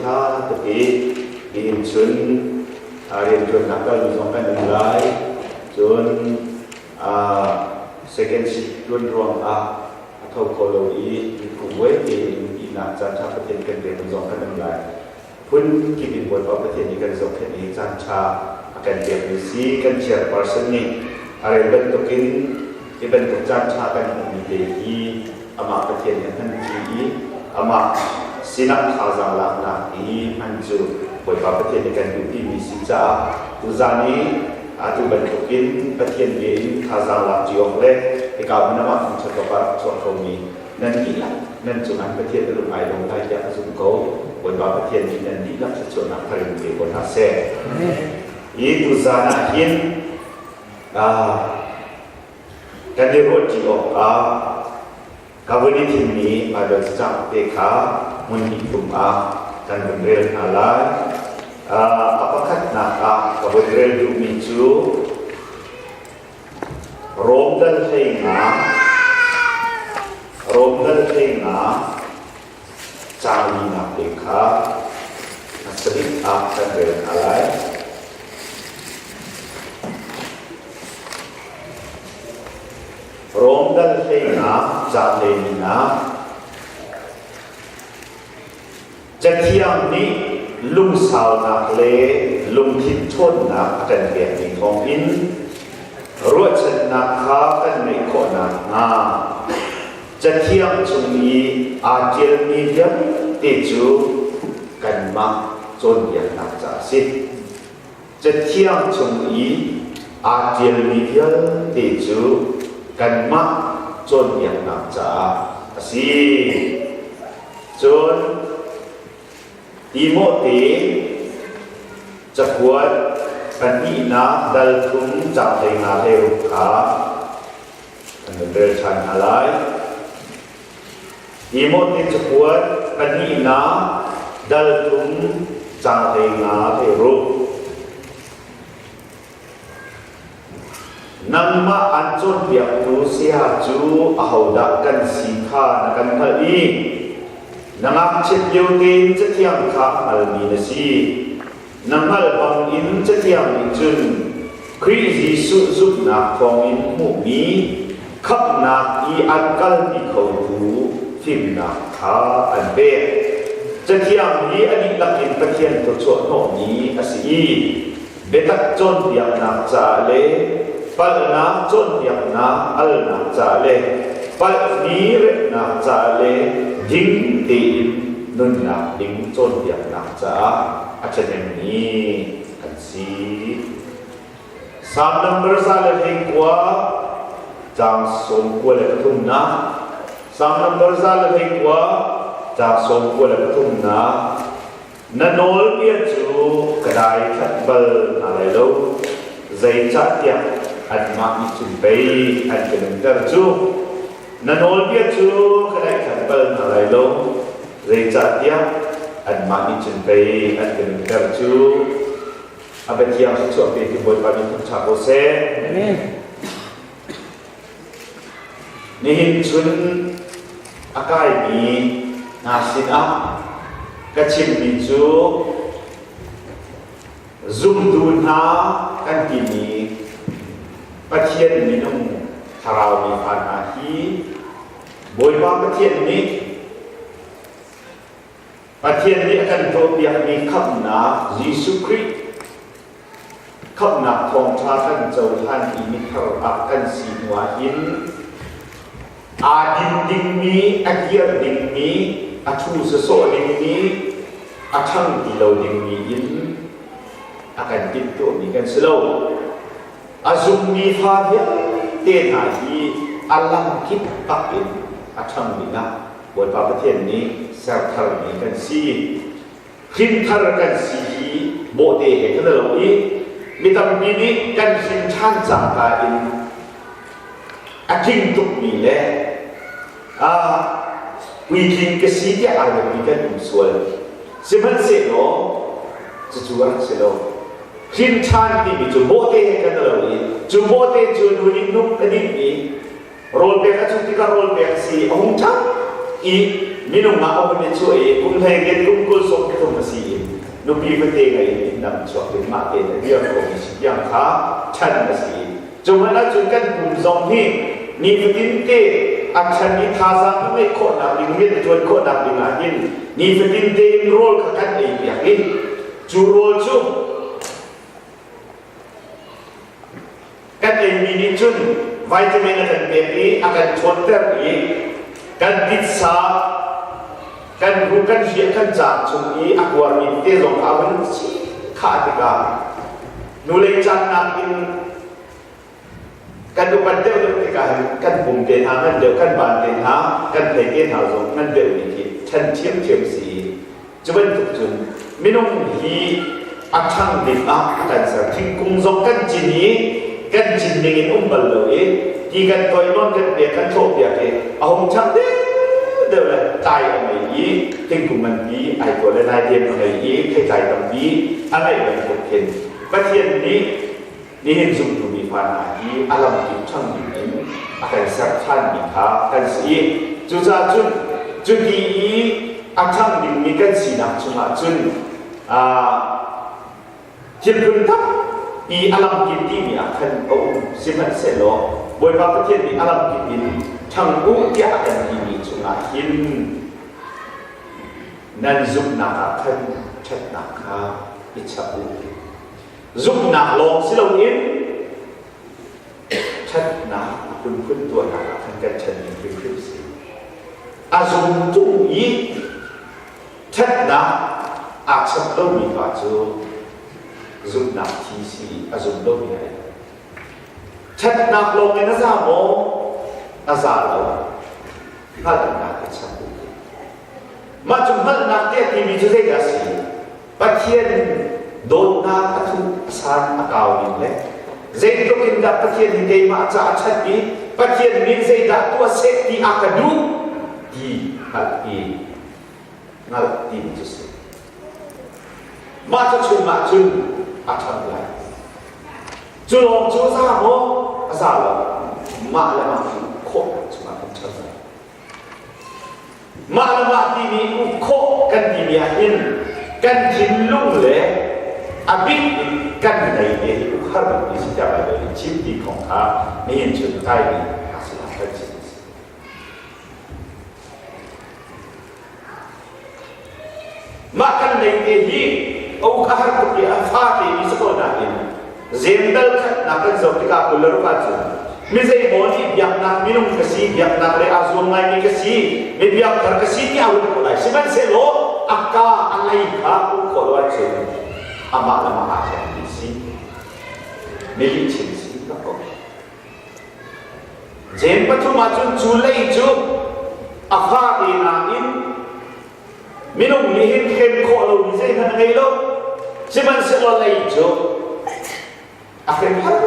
ṭha tuk i nihin chun rianṭuannak kalmi zong kan um lai. Cun second shift ṭuan ruangah a tho kho lo i miphun vuai tein ihnak caan ṭha Pathian kan pek zong kan um lai. Phun kip in Bawipa Pathian nih kan zohkhenh i caan ṭha a kan pekmi si. Kan chairperson nih a rel bantukin hi bantuk caan ṭha kan hmuhmi te hi amah Pathian nih a hmanṭi i amah sinah thazaang laknak i hman cu Bawipa Pathian nih kan duhpimi si caah tuzaan i atu bantukin Pathian bia in thazaang lak ṭi awk le hika hmun amah thangṭhat awk ah rak chuak khomi nan dihlak nan cungah Pathian a lung ai lawm lai tiah ka zumh ko. Bawipa Pathian nih nan dihlak thluachuahnak thar in pe ko hna seh. Hi tuzaan ah hin kan i ruahṭi awkah ka vun i thimmi Baibal cacang te kha hmun hnih thum ah kan vun rel hna lai. A pakhatnak ah ka vun rel duhmi cu Rom dal 15, Rom dal 15 caang linak te kha hmasa bik ah kan rel hna lai. Rom dal 15 caang 14. Cathiang nih lungsaunak le lungthin ṭhawnnak a kan pekmi thawngin ruahchannak kha kan ngeih khawh nakhnga Cathiang chung i aa ṭialmi vialte cu kanmah cawnpiaknak ca a si. Cathiang chung i aa ṭialmi vialte cu kanmah cawnpiaknak caah a si. Cun Timote cakuat pahnihnak dal thum caang 15 hlei kha kan van rel ṭhan hna lai. Timote cakuat pahnihnak dal thum caang 15 hlei ruk. Nangmah an cawnpiaktu saya cu ahodah kan si kha na kan hngalh i na ngakchiat lio tein cathiang kha hngalmi na si. Na hngalh bangin cathiang nih cun Khrih Jesuh zumhnak thawngin hmuhmi khamhnak i an kalpi khotu fimnak kha an pek. Cathiang hi a dihlak in Pathian thawchuah hnawhmi a si i biatak cawnpiaknak caah le palhnak cawnpiaknak alnak caah le palhmi remhnak caah le ding tein nunnak ding cawnpiaknak caah a ṭhahnemmi an si. Psalm number 129 caang 93nak Psalm number 129 caang 93nak Na nawlbia cu ka daithlat bal hna lai lo, zeicahtiah anmah nih cun pei an ka nunter cu. Na nawlbia cu ka daithlat bal hna lai lo, zeicahtiah anmah nih cun pei an ka nunter cu. A biathiang thluachuah pe tu Bawipa nih thangṭha ko seh. Amen. Nihin chun a kaimi hna sinah ka chimmi cu zumtu hna kan timi Pathian minung thlarau mi fa hna hi Bawipa Pathian nih Pathian nih a kan tuahpiakmi khamhnak Jesuh Khrih Khamhnak thawngṭha kan cohlan i mithar ah kan si hnuah hin aa din dingmi, a kir dingmi, a ṭhu sawsawh dingmi, a ṭhang ti lo dingmi in a kan timhtuahmi kan si lo. A zummi fa vialte hna hi a lamkip tak in a ṭhang dingah Bawipa Pathian nih ser tharmi kan si. Hrinthar kan si hi bawhte he kan lo i mi tampi nih kan hrin ṭhan cangka in a tling tukmi le a puitling ka si tiah aa ruatmi kan um sual. Sihmanhsehlaw cucu a rak si lo. Hrin ṭhan timi cu bawhte he kan lo i cu bawhte cu nu nih nuk a dinh i Rawl pek a cu tikah rawl pek a si a hung ṭhang i minung ah a hun i chuah i kum 18 kum 23 a si. Nupi fate ngei in inn dang chuak in mah tein a dir khomi si tiang kha ṭhan a si. Cu hmanh ahcun kan pum zong hi nifatin te a ṭhan i thazaang a ngeih khawhnak ding rian a ṭuan khawhnak ding ah hin nifatin tein rawl kha kan ei piak i cu rawl cu Kan eimi nih cun vitamin a kan pek i a kan ṭhawnter i kan titsa kan ruh kan hliah kan caang chung i a kuarmi tete zong kha a vun khah tikah nulei caannak in kan upat deuh deuh tikah hin kan pum te hna ngan deuh kan ban te hna kan thei te hna zong ngan deuh mi khi ṭhen ṭhiamṭhiam si. Cu bantuk cun minung hi a ṭhang ding ah a kan ser. Thingkung zong kan cin i kan cin ning in um bal lo i ti kan toi nawn kan pek kan thlawhpiak i a hung ṭhang deuhdeuh le tlai a ngei i thingkung nganpi ai tuah le naidem a ngei i theitlai tampi a ngeih bantuk khin Pathian nih nihin zumtu mi fa hna hi a lamkip ṭhang ding in a kan ser ṭhanmi kha kan si. Cucaah cun cuti i a ṭhang dingmi kan sinak chungah cun thil phun tampi a lamkip timi ah khan a um. Sihmanhsehlaw Bawipa Pathian nih a lamkip in ṭhang u tiah a kan timi chungah hin nan zumhnak ah khan ṭhatnak kha i chap u. Zumhnak lawng si loin ṭhatnak a phunphun tuahnak ah khan kan ṭhen ding hrimhrim si. A zum tung i ṭhatnak aa chap lomi pa cu zumhnak thi si a zum lomi ai. Ṭhatnak lawng in a za maw? A za lo. Hngalhnak i chap u. Mah cu hngalhnak tiah timi cu zeidah a si? Pathian dawtnak a thuh a san a kau ning le zeitluk in dah Pathian hi keimah ca a ṭhat i Pathian nih zeidah tuah seh ti a ka duh ti hngalh i hngalh timi cu si. Mah cu chungah cun a ṭhang lai. Cu lawng cu a za maw? A za lo. Mah le mah khawhnak chungah kan ṭhang lai. Mah le mah timi uk khawh kan timi ahhin kan thinlung le a bik in kan lei te hi uk har bikmi si tiah Baibal nih chim ti kong kha nihin chun kaimi a si lai kan chim. Mah kan lei te hi a uk a har tuk i a fa te mi si ko nain Zendal khatnak kan zoh tikah 26 ahcun mi zeimaw nih biaknak minung ka si, biaknak le aa zuam ngaimi ka si, mi biakthar ka si tiah a hun ko lai. Sihmanhsehlaw a ka a lei kha uk khawh lo ahcun amah le mah aa hlengmi si, mi lihchim si ka ko. Jeim pathum ahcun cu lei cu a fate nain Minung nih hin hrem khawh lomi zeihmanh a ngei lo. Sihmanhsehlaw lei cu a hrem har.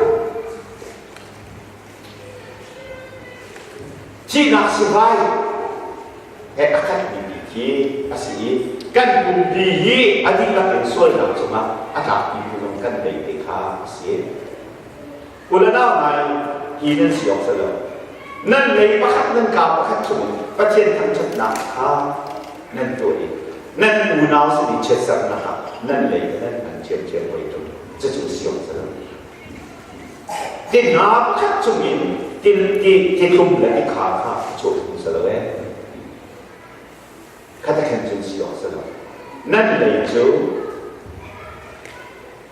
Thihnak sivai he a khatmi bik hi a si i kan pumpi hi a dihlak in sualnak cungah a tlakpi tu kan lei te kha a si. U le nau hna hi nan si awk si lo. Nan lei pakhat nan kaa pakhat chung Pathian thangṭhatnak kha nan tuah i nan unau sin i chiatsernak ah nan lei kha nan hman ṭhiamṭhiam hoi ṭung. Cucu si awk si lo. Ti hna pakhat chungin ti ti ti thlum le ti kha kha chuah phung si lo ee. Khatakhen cun si awk si lo. Nan lei cu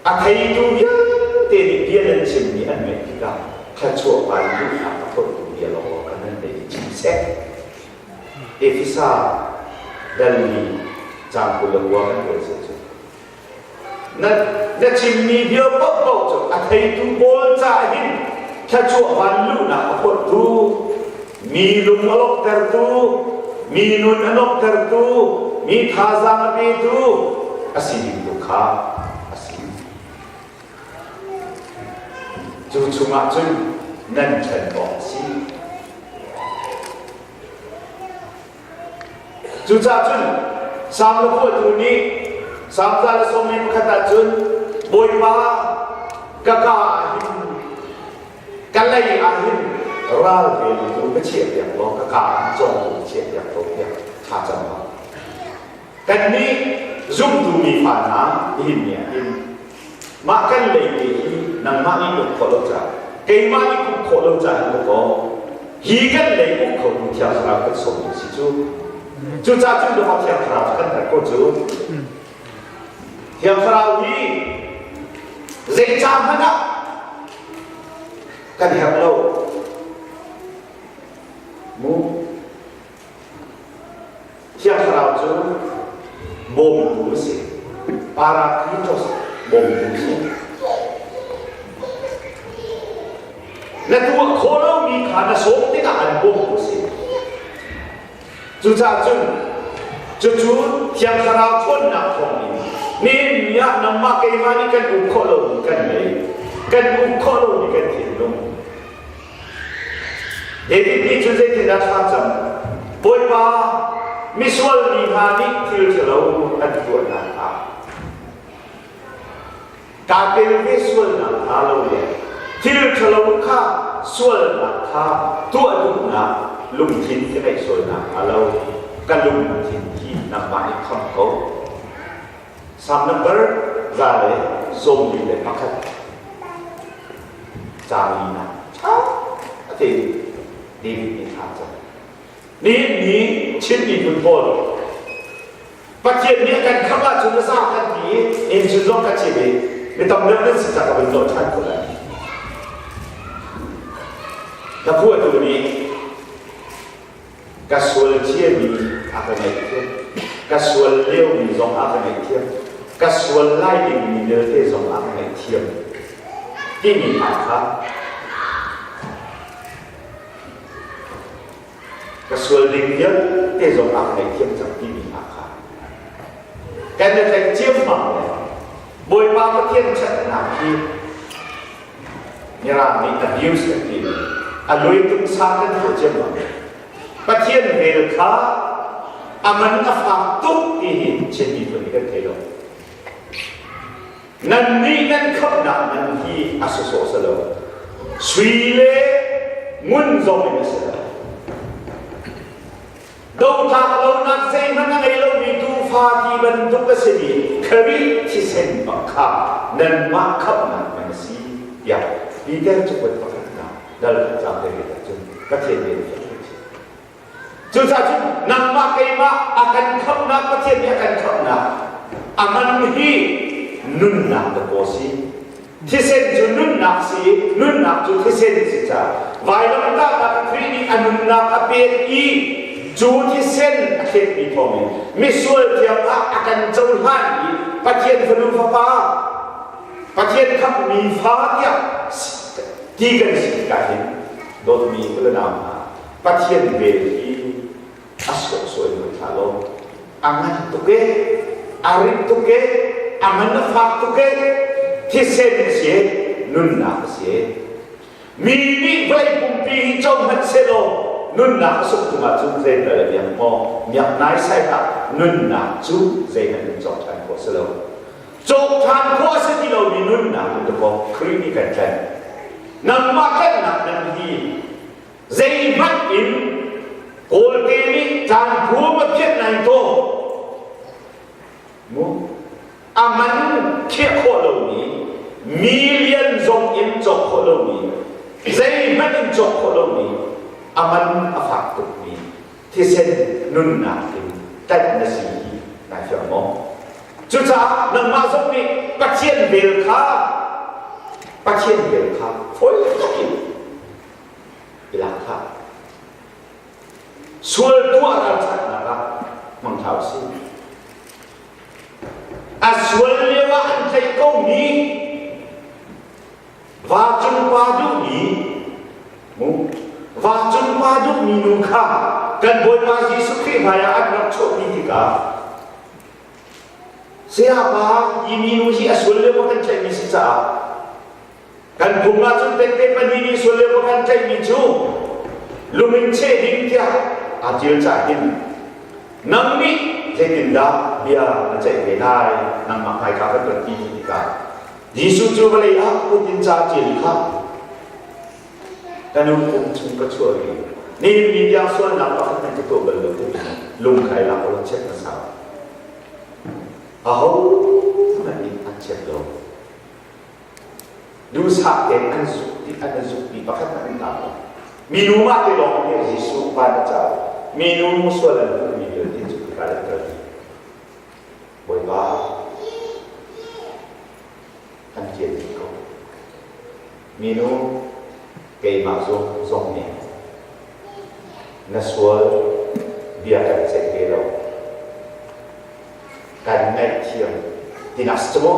A theitu vialte nih bia nan chimmi an ngaih tikah thluachuah van duhnak a phortu bia lawng kha nan lei in chim seh. Efesa dal li caang 29 kan rel si cu. Na, na chimmi bia paohpaoh cu a theitu pawl caah hin thluachuah van luhnak a phortu, mi lung a lawmhtertu, mi nun a nuamhtertu, mi thazaang a petu a si ding tu kha a si. Cu chungah cun nan ṭhen awk a si. Cucaah cun Salm le phuahtu nih Salm 141 ah cun Bawipa ka ka ah hin Ka lei ah hin ral ventu ka chiahpiak law ka kaa ah cawngtu ka chiahpiak ko tiah thlacam hau. Kannih Zumtu mi fa hna nihin ni ah hin mah kan lei te hi nangmah nih uk khawh lo ca keimah nih uk khawh lo ca hin kaw hi kan lei uk kho tu Thiang Thlarau kan sawm tu si cu. Cucaah cun dawh Thiang Thlarau cu kan herh ko cu. Thiang Thlarau hi zei ca hmanh ah kan herh lo. Mu Thiang Thlarau cu bawmtu a si. Parakletos bawmtu a si. Na tuah khawh lomi kha na sawm tikah an bawmtu a si. Cucaah cun cucu Thiang Thlarau ṭhawnnak thawngin nihin ni ah nangmah keimah nih kan um khawh lomi kan lei, kan um khawh lomi kan thinlung. David nih cun zeitindah thla cam? Bawipa, misual mi hna nih thil ṭhalo an tuahnak ah kaa tel ve sualnak hnga lo le thil ṭhalo kha sualnak kha tuah duhnak lungthin ka ngeih sualnak hnga lo ka lungthin hi nangmah nih kham ko. Psalm number 141 caang linak ṭha tein David nih thla cam. Nihin ni Chin miphun pawl Pathian nih a kan khamh ahcun a za kan ti i innchun zong ka chim i mi tam deuh nan si cak a vun lawh ṭhan ko lai. Na phuahtu nih ka sual ciami a ka ngaihthiam, ka sual liomi zong a ka ngaihthiam, ka sual lai dingmi vialte zong a ka ngaihthiam timi hna kha Ka sual ding vialte zong a ka ngaihthiam cang timi hna kha kan i tlaih ciammam le Bawipa Pathian ṭhatnak hi Mirang nih abuse kan ti a luitung sa kan tuah ciammam. Pathian vel kha a man a fak tuk ti hi Chin miphun nih kan thei lo. Nannih nan khamhnak man hi a sawsawh si lo. Sui le ngun zong in a si lo. Dotlak lonak zeihmanh a ngei lomi tuufa ti bantuk a simi Khrih thisen bak kha nanmah khamhnak man a si tiah Peter cakuat pakhatnak dal caang te ahcun Pathian nih a Cucaah cun nangmah keimah a kan khamhnak Pathian nih a kan khamhnak a man hi nunnak dakaw si. Thisen cu nunnak si i nunnak cu thisen si caah vailamtahnak Khrih nih a nunnak a pek i cu thisen a thletmi thawngin misual thiang ah a kan cohlan i Pathian fanu fapa Pathian khamhmi fa tiah ti kan si tikah hin dawtmi u le nau hna Pathian vel hi a sawhsawh in kan thlah lo. A ngan tuk e, a rit tuk e, a man a fak tuk e, thisen a si e, nunnak a si e. Mi nih vawlei pumpi hi co hmanh sehlaw nunnak a sungh tung ahcun zeital a miak maw? Miak naisai hlah. Nunnak cu zeihmanh in cawk ṭhan khawh si lo. Cawk ṭhan khawh a si ti lomi nunnak in dakaw Khrih nih kan tlaih. Nangmah tlaihnak nan hi Zeihmanh in Kawlte nih caan phum a phiat nai to mu a man khiah khawh lomi million zong in cawk khawh lomi zeihmanh in cawk khawh lomi a man a fak tukmi thisen nunnak in tanh na si hi nai fiang maw? Cucaah nangmah zong nih Pathian vel kha Pathian vel kha fawi takin i lak hlah. Sual tuah ralchanhnak ah hmang hlah usih. A sual lio ah an tlaih komi va cung pa duhmi mu va cung pa duhmi nu kha kan Bawipa Jesuh Khrih hmaiah an rak chuahpi tikah sayapa hi minu hi a sual lio ah kan tlaihmi si caah Kan phung ahcun tette pahnih nih sual le kan tlaihmi cu lungin cheh ding tiah aa ṭial cah hin nang nih zeitindah bia na ceih ve lai nangmah hmaika kan rat ti tikah Jesuh cu vawlei ah kut in ca ṭial kha ka nu pum chung ka chuah i nihin ni tiang sualnak pakhat hmanh ka tuah bal lo timi lung khai lak lo check hmasa. Ahohmanh nih an chep lo. Duhsah tein an zuk ti an zuk mi pakhat hmanh an tang lo. Minu mah te lawng nih Jesuh van a cau. Minu sual an hmuhmi vialte cu khika an kal dih. Bawipa an kian dih ko. Minu keimah zong zong nih na sual bia kan ceih ve lo. Kan ngaihthiam tinak si cu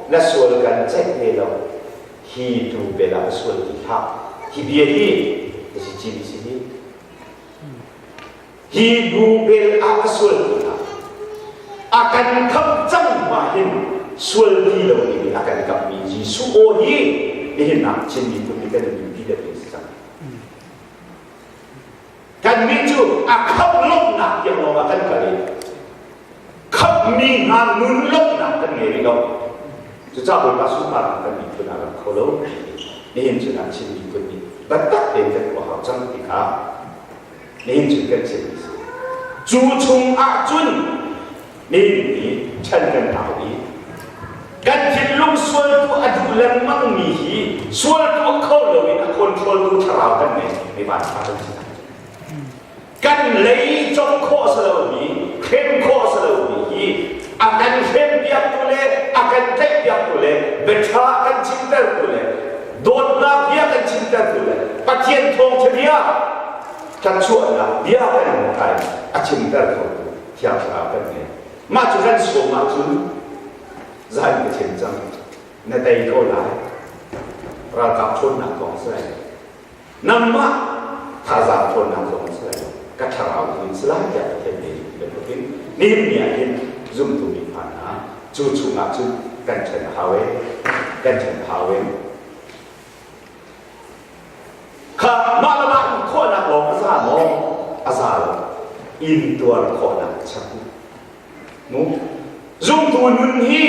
na sual kan ceih ve lo. Hi tu bel ah ka sual ti hlah. Hi bia hi ka si cimi si hi. Hi bu bel ah ka sual ti hlah. A kan khamh cang ma hin sual ti lo ding in a kan kamhmi Jesuh aw hi nihin ah Chin miphun nih kan i nunpi deuh ding si cang. Kannih cu a khamh lawmhnak tiang lawng ah kan kal i khamhmi hna nun lawmhnak kan ngei rih lo. Cucaah Bawipa sunparnak kan miphun ah rak kho lo. Nihin cun ah Chin miphun nih biatak tein kan tuah hau cang ti kha nihin cun kan chim si. Cu chung ah cun nihin hi chan kan hau i kan thinlung sual tu a duh lengmang mi hi sual tuah kho loin a control tu thlarau kan ngei mi van ṭha kan si kan lei cong khawh si lomi hrem khawh si lomi hi a kan hrem piaktu le a kan tlaih piaktu le biaṭha kan chimtertu le dawtnak bia kan chimtertu le Pathian thawngṭha bia kan chuahnak bia kan kai a chimter khotu Thiang Thlarau kan ngei. Mah cu kan sawm ahcun zan ka chim cang. Na tei ko lai. Ralkap ṭhawnnak kong si lai. Nangmah thazaang ṭhawnnak zong si lai. Ka thlarau tu in si lai tiah Pathian nih bantukin nihin ni ah hin zumtu mi hna hna cu chungah cun kan ṭhen a hau ee. Kan ṭhen a hau ee. Kha mah le mah in khawhnak lawng a za maw? A za lo. In tuar khawhnak a chap. Mu. Zumtu nun hi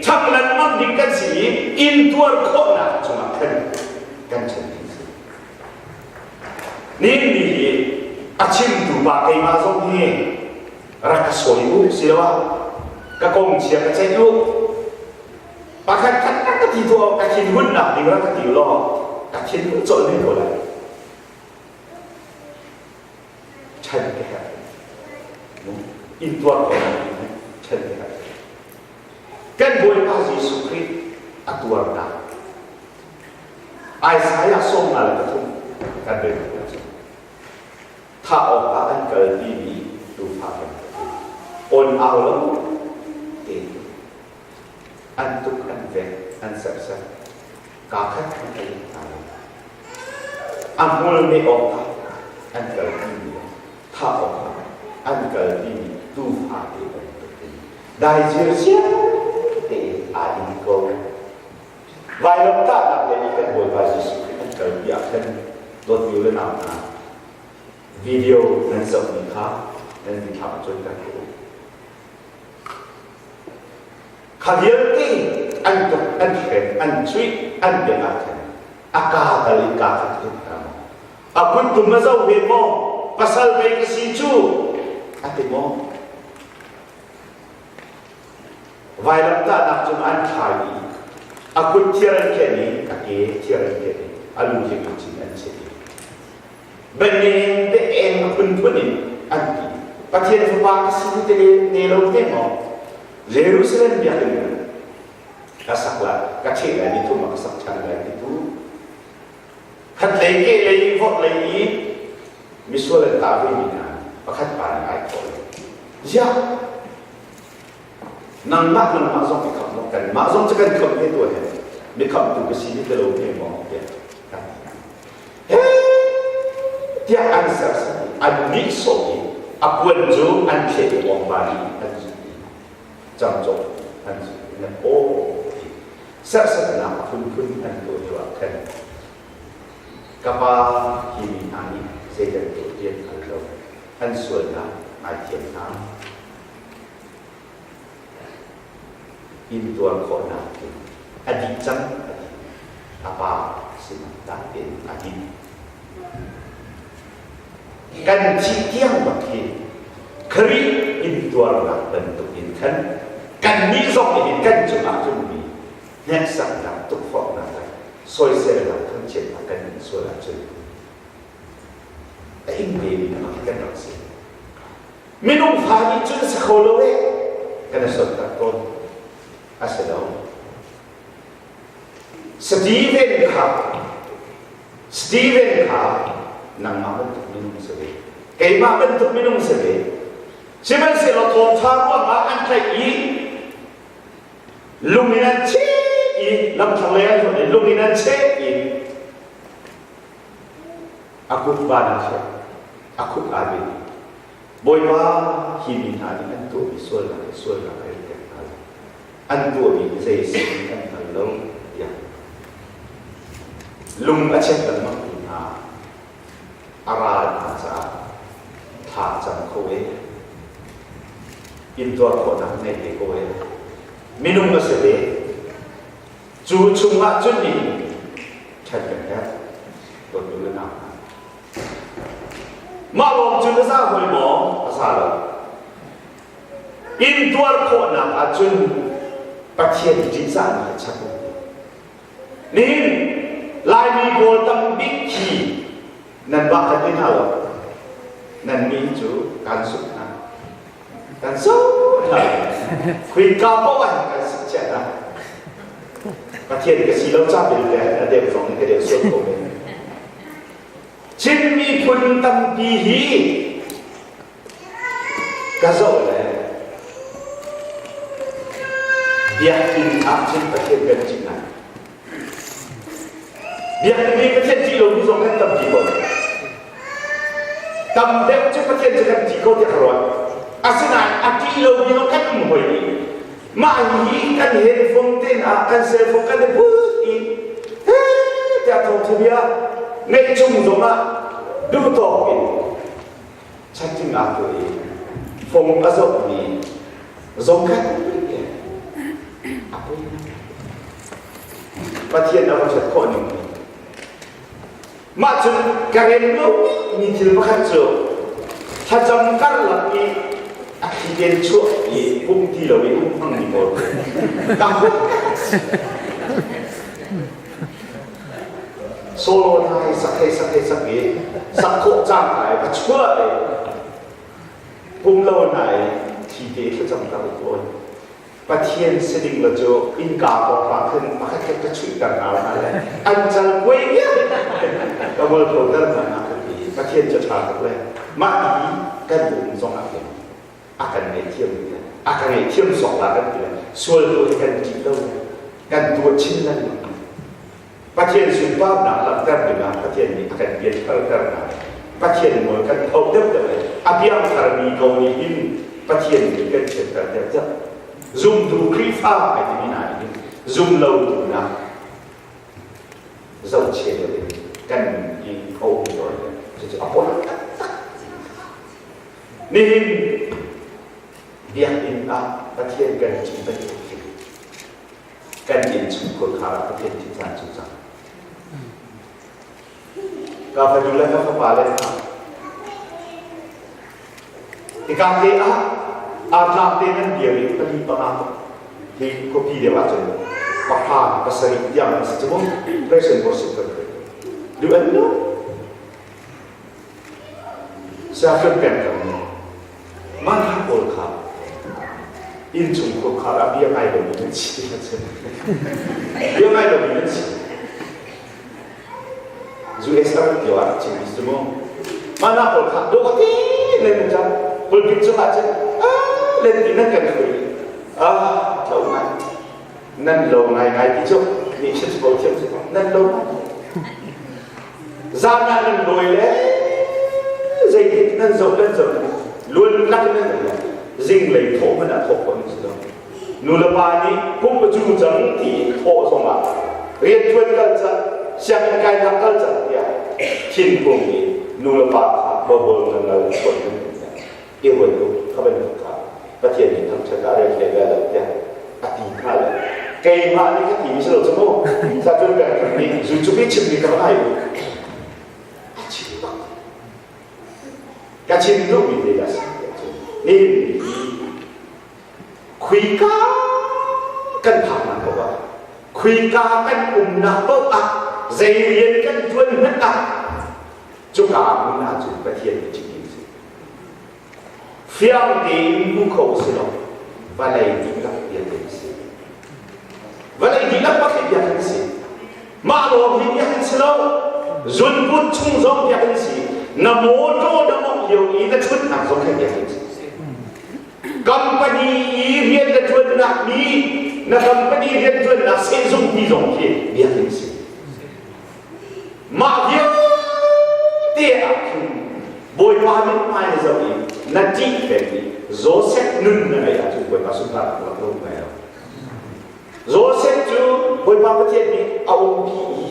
ṭhang lengmang ding kan si i in tuar khawhnak cungah khan kan ṭhen ding si. Nin ni hi a chimtu pa keimah zong hi rak ka sawi u siloah ka kong chia ka ceih u Pakhat khat na ka ti tuah ka thinhunnak ding rak ka ti law ka thinhun colh men ko lai. Ṭhen ka herh. In tuar ko lai ṭhen ka herh. Kan Bawipa Jesuh Khrih a tuarnak Isaiah 53 kan rel ko Thah awkah an kalpimi tuufa bantukin on au lo tein an tuk an vek an serhsat kaa khat an ei hna lo a hmul meh awkah an kalpimi thah awkah an kalpimi tuufa te bantukin dai zirsiam tein aa in ko vailamtahnak lei i kan Bawipa Jesuh Khrih an kalpi ah khan dawtmi u le nau hna video nan zohmi kha nan mitthlam ah cuanter ko u Kha vialte an tuk, an hrem, an chuih, an bia ah khan a kaa dal in kaa khat in hna maw? A kuttum a zoh ve maw? Pasal pei ka si cu a ti maw? Vailamtahnak cung an thlai i a kut thiar an khen i a ke thiar an khen i a lu hi cin an chit i Bengeng te eng a phunphun in an ti. Pathian fapa ka si te te lo te maw? Jerusalem biakinn ka sak lai, ka cheh lai, ni thum ah ka sak ṭhan lai ti tu. Khat lei ke lei vorh lei i misual an tah ve mi hna pakhat pa nih ai thawh. Ziah nangmah nangmah zong i khamh maw kanmah zong cu kan khamh ve tuah he mi khamhtu ka si ti lo he maw tiah tiah an sersiam i an nihsawh i a puan cu an thleh i awngvan i an zut i camcawh an zut i na aw ti serhsatnak a phunphun an tuah lio ah khan ka pa hi mi hna nih zeidan tuah ti an hngal lo an sualnak ngaithiam hna intuar khawhnak in a dih cang a ti. A pa sinah dah tein a dih. Kan thih tiang bak hi Khrih intuarnak bantuk in khan Kannih zong nih hin kan cungah tlungmi hneksaknak, tukforhnak le soiselnak, thangchiatnak kan in sual ahcun a ing vemi khi kan rak si. Minung fa nih cun a si kho lo eh kan i sonhtarh tawn. A si lo. Stephen kha Stephen kha nangmah bantuk minung si ve. Keimah bantuk minung si ve. Sihmanhsehlaw thawngṭha ruangah an tlaih i lung in an cheh i lamthlang lei an hlonh i lung in an cheh i a kut van a chiah, a khuk aa bil. Bawipa, hi mi hna nih an tuahmi sualnak hi sualnak a rit hna lo. An tuahmi hi zei a si an hngal lo tiah lung a chek lengmang mi hna a ral hna caah thla a cam kho e. Intuar khawhnak ngei ve ko e. Minung a si ve. Cu chungah cun nih ṭhat kan herh. Dawt u le nau hna. Mah lawng cun a za hawi maw? A za lo. Intuar khawhnak ahcun Pathian ṭihzahnak a chap. Nihin Laimi pawl tambik khi nan bak kan ti hna lo. Nan mi cu kan suk hna. Kan suk hna. Khuika paoh ah kan suk chia hna. Pathian ka si lo ca bil le a deuh zong in ka deuh sual ko men. Chin miphun tampi hi ka zoh le biakinn ah cun Pathian kan ṭih ngai. Biakinn i Pathian ṭih lomi zong kan tampi ko. Tam deuh cu Pathian cu kan ṭih ko tiah ka ruat. Asinain a ṭih lomi zong kan um hoi. Mah hi kan handphone te ah kan cellphone kan i put i tiah thawngṭha bia ngeih chung zongah duh tawk in chatting aa tuah i phone a zohmi zong khat a poi Pathian a va ṭhat khawh ning hi Mah cun ka rem lomi thil pakhat cu thlacam karlak i a thli tein chuah i pum ti lo i um hmangmi pawl ka huat. Solo hna hei sak hei sak hei sak i sak khawh cang hna i va chuah i pum lo hna i thi te thlacam kar i tawn. Pathian si ding lo cu innka pawngah khin pakhat khat ka chuihter hna hna le an cal kuai vial ka mualphoter hna na ka ti. Pathian cu ṭha tuk le mah ti kan um zong ah hin a kan ngaihthiam a ka ngaihthiam sawk la kan ti le sual tu hi kan ṭih lo kan tuah chin lengmang. Pathian sunparnak langhter dingah Pathian nih a kan piantharter hna. Pathian nawl kan tho deuhdeuh i a piangtharmi ko nih hin Pathian nih kan chiatter deuhdeuh. Zumtu Khrihfa ai timi hna nih hin zumlotu nak zohchia deuh in kan i tho tawn. Cucu a poi taktak. Nihin biakinn ah Pathian kan ṭih bantuk hin kan innchungkhur khar ah Pathian ṭih caan cu cang. Ka fanu le ka fapa le hna hika te ah artlang te nan dir i pali panga hi khuapi deuh ahcun pahra pasarih tiang an si cu mu praise and worship kan duh an lo Siafen peng kan nih mah hna pawl kha innchungkhur khar ah bia ngai lomi nan si ti si. Bia ngai lomi nan si. US a rat lio ah chim si mu. Mah hna pawl kha dawh ti len nan cang. Pulpit cungah cun ah len ti nan kan hrui. Ah tlo ngai. Nan lo ngai ngai ti cu ni chim ko thiam si nan lo ngai. Zan ah nan lawi le zeitin nan zoh nan zoh luan lak in nan zoh zinglei thawh hmanh ah thawh khawh nan si lo. Nu le pa nih kum a cu cang ti thawh zong ah rianṭuan kal cang, sianginn kainak kal cang tiah thinhung i nu le pa kha bawbol nan lo chuan nan i ruat u kha bantuk kha Pathian nih thangṭhat ah rel hlei lo tiah a ti hna le keimah nih ka ti mi si lo cu mu sa cun kan nih zu cu mi chim mi ka ngai u a chim bak ka chim duh mi te dah si nihin ni hi. Khuika kan phaknak paoh ah, khuika kan umnak paoh ah, zei rian kan ṭuan hmanh ah, cuka hmun ahcun Pathian nih ṭih ding a si. Fiang tein hmu kho si lo, vawlei dihlak vialte a si. Vawlei dihlak bak hi biakinn a si. Mah lawng hi biakinn si lo, zunput chung zong biakinn si. Na mawṭaw na mawngh lio i na ṭhutnak zong khan biakinn si. Company i rian na ṭuannak mi, na company rian ṭuannak sehzungpi zong khi biakinn si. Mah vialte ah khin Bawipa mithmai na zoh i na ṭih peng i Josef nun na ngeih ahcun Bawipa sunparnak rak lo ngai lo. Josef cu Bawipa Pathian nih a umpi i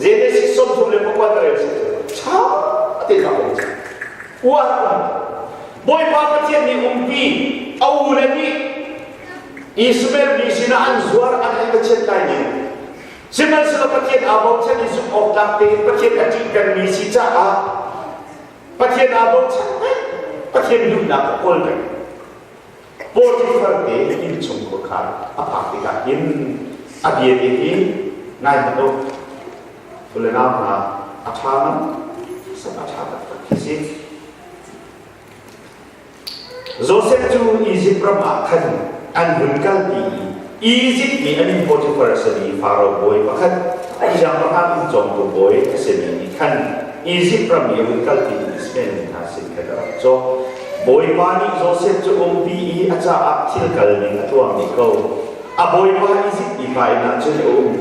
Genesis 39 na rel si cu ṭha tein a um cang. Uar um. Bawipa Pathian nih umpi a u le nih Ishmael mi sinah an zuar an ei va chiat lai ning Sihmanhsehlaw Pathian aa bochan i zumh awk tlak tein Pathian a ṭih pengmi si caah Pathian aa bochan peng, Pathian duhnak a kawl peng. Potifar te innchung khuakhan a phak tikah hin a bia te hi ngai hmanh u. U le nau hna, a ṭha man, sak a ṭha taktak khi si. Josef cu Izipt ram ah khan an hun kalpi i Izipt mi a min Potifar a simi Faro bawi pakhat, siangpahrang inn cawngtu bawi a simi nih khan Izipt ram i a hun kalpi Ishmael mi hna sin khan a rak cawk. Bawipa nih Josef cu umpi i a caah thil kal ning a tuah dih ko. A bawipa Izipt mipa inn ah cun a um.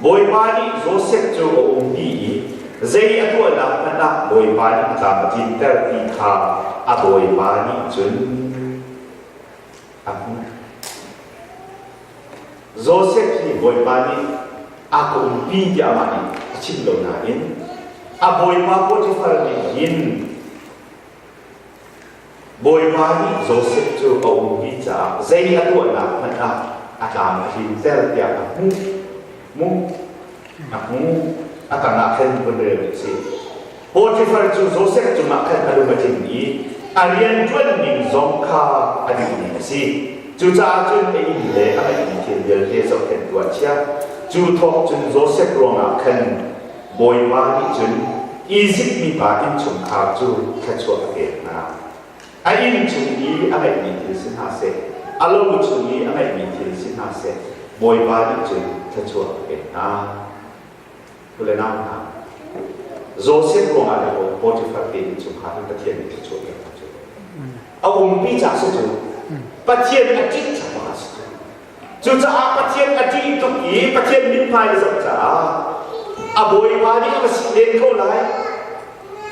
Bawipa nih Josef cu a umpi i zei a tuahnak hmanh ah Bawipa nih a tlam a tlinter ti kha a Bawipa nih cun a hmuh. Josef hi Bawipa nih a ka umpi tiah amah nih a chim lo nain a bawipa Potifar nih hin Bawipa nih Josef cu a umpi caah zei a tuahnak hmanh ah a tlam a hlimter tiah a hmuh. Mu a hmu. A tangah khan vun rel a si. Potifar cu Josef cungah khan a lung a tling i a rianṭuan ning zong kha a duhmi a si. Cucaah cun a inn le a ngeihmi thil vialte zohkhenhtu ah chiah. Cu thawk cun Josef ruangah khan Bawipa nih cun Izipt mipa innchungkhar cu thluachuah a pek hna. A inn chung i a ngeihmi thil si hna seh, a lo chung i a ngeihmi thil si hna seh, Bawipa nih cun thluachuah a pek hna. Kule nau hna, Josef ruangah le Potifar te innchungkhar in Pathian nih thluachuah pek hna cu. A umpi ca si cu Pathian a ṭih caah a si cu. Cucaah Pathian a ṭih tuk i Pathian mithmai a zoh caah a bawipa nih a va si len ko lai,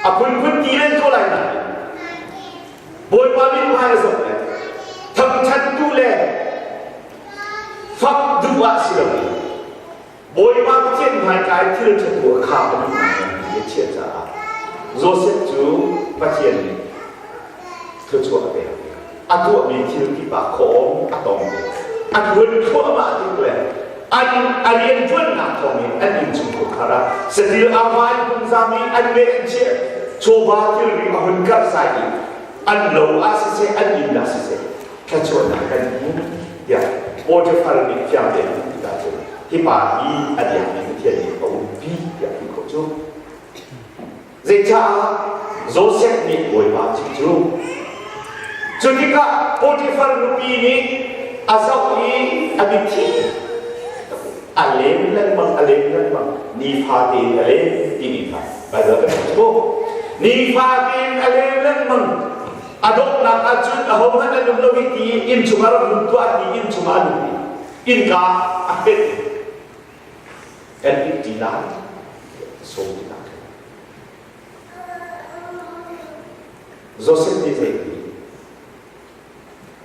a phunphun ti len ko lai nain Bawipa mithmai a zoh le thangṭhattu le fak duh ah si loin Bawipa Pathian hmaika i thil ṭha a kha a duhnak nganpi a chiah caah Josef cu Pathian nih thluachuah a pek. A tuahmi thil kip ah khawm a tong ve. A ṭuan thluahmah tik le an a rianṭuannak thawngin an innchungkhar khar ah satil a vai phungzam i an meh an chiah chawva thilri a hun karhsai i an lo ah siseh an inn ah siseh thluachuahnak kan hmu tiah Potifar nih fiang tein a ti ahcun hi pa hi a biakmi Pathian nih a umpi tiah ti khawh cu. Zeicah Josef nih Bawipa a chim cu? Cu tikah Potifar nupi nih a zoh i a mitthli a lem lengmang a lem lengmang nifa tein a lem timi kha Baibal kan hmuh cu. Nifa tein a lem lengmang a donghnak ahcun ahohmanh an um lo i ti inn chungah rak lut tuah ti inn chungah a lut i innka a pet kan it ti lai sawm ti lai Joseph nih zei ti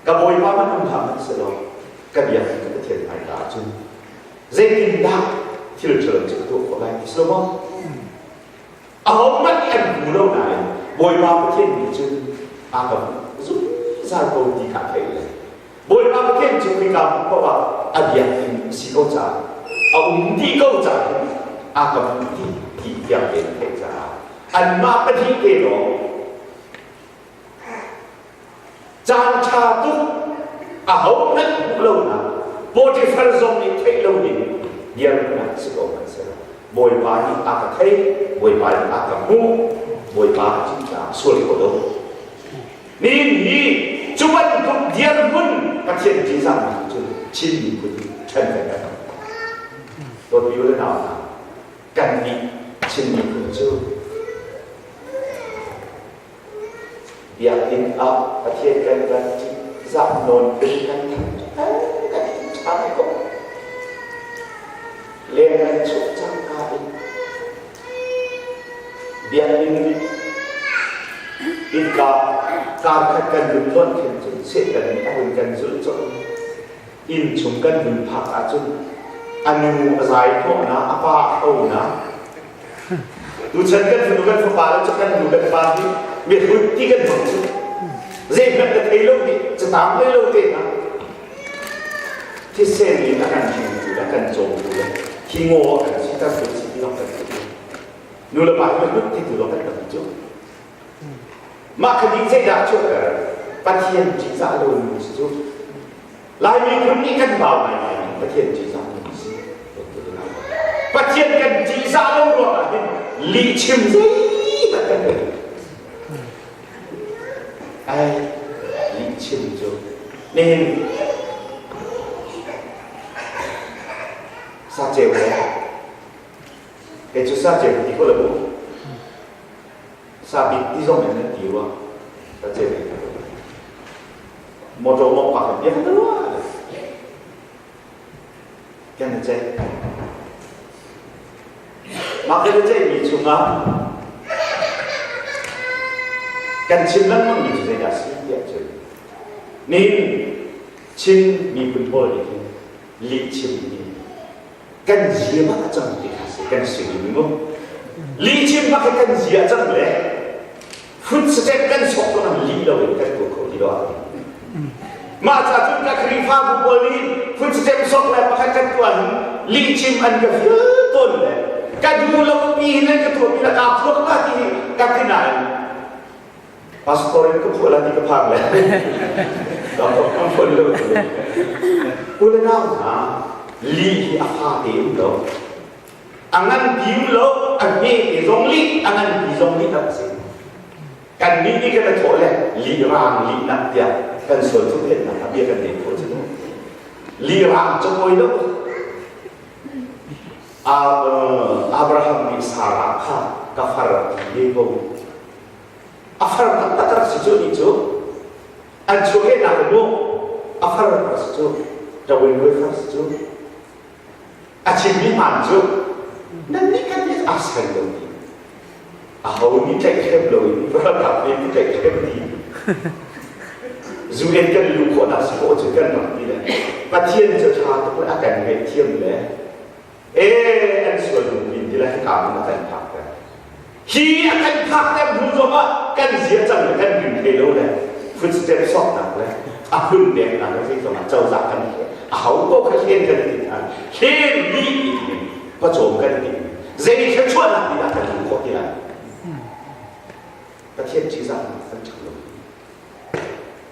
ka bawipa man um hlah hmanh selaw ka biak ka Pathian hmaika ahcun zeitindah thil ṭhalo cu ka tuah khawh lai ti si lo maw Ahohmanh nih an hmu lo nain Bawipa Pathian nih cun a ka hmuh zungzal ko ti kha a theih le Bawipa Pathian cu khika hmun paoh ah a biakinn a si ko caah a um dih ko caah a ka hmuh dih ti tiang tein a theih caah anmah pahnih te lawng caan ṭha tuk. Ahohmanh hmuh lonak Potifar zong nih theih lo ding dirhmun si ko hmanhsehlaw Bawipa nih a ka theih, Bawipa nih a ka hmuh, Bawipa a ṭih caah sual kho lo. Nihin hi cu bantuk dirhmun Pathian ṭihzahnak cu Chin miphun nih ṭhen kan kan Dawtmi u le nau hna, kannih Chin miphun cu Biakinn ah Pathian kan kan ṭihzah nawn in kan thang kan ṭha ko. Leng kan chuah cangka in biakinn innka kar khat kan vun lonh khin cun Satan nih a hun kan zulh colh. Inn chung kan vun phak ahcun a nu a zai hnawhnak, a pa a hronak, Tuchan kan fanu kan fapa le cu kan nu kan pa hi mihrut ti kan hmang cu. Zeihmanh na thei lo nih catang ngei lo te hna. Thisen in a kan hringtu le kan cawmtu le hi ngaw a kan siter tu si ti lawng kan ti. Nu le pa hi mihrut ti tu lawng kan kan cu. Mah kha nih zeidah chuahter? Pathian ṭihzah lo mi si cu. Lai miphun nih kan bau ngaingai mi Pathian ṭihzah lo mi si. Pathian kan ṭihzah lo ruangah hin lihchim zeihmanh kan ngei. Ai lihchim cu nihin sa ceu le kei cu sa ceu ti ko le bu Sabik ti zong in nan ti rua. Ka ce ve. Motor mong pa kan biak na rua. Kan na ce. Mah kan na ce mi chungah kan chim lengmang mi cu zeidah si tiah cun nin Chin miphun pawl nih hin lihchim hi kan zia bak a cang ti kha si kan si mi mu lihchim bak hi kan zia a cang le food step kan sok ko nan li lo in kan tuah kho ti lo mah ca cun ka Khrihfabu pawl nih food step sok le pakhat kan tuah hin lihchim an ka fil tawn le ka duh lo mi hin an ka tuah mi la ka phuak la ti hi ka ti nain Pastor in ka phuah la ti ka phang le. Ka phun lo. U le nau hna, li hi a fa te um lo. A ngan pi um lo, a hme te zong li, a ngan pi zong li tak si. Kan nih nih kan thawh le li rang li nak tiah kan sual cu phet nak a bia kan nei kho cu. Li rang cu mawi lo. Abraham nih Sarah kha ka far ti ve ko. A far taktak rak si cu ni cu an chuahkehnak in mu a far rak si cu ṭawinruai far si cu a chimmi hmaan cu nan nih kan nih a sai lo mi aho nih tlaihhrem lo in ralkap nih nih tlaihhrem ti zu en kan luh khawhnak si khawh cu kan rak ti le Pathian cu ṭha tuk le a kan ngaihthiam le ee an sual hnu in ti le hika in a kan phakter hi a kan phakter hnu zongah kan zia cang le kan ring thei lo le footstep sawknak le a hun peknak le zei zongah cozah kan a ho ko kha hlen kan ti hna hlen ni ti pawcawm kan ti zei thluachuahnak ti dah kan hmuh khawh ti lai Pathian ṭihzahnak kan ṭha lo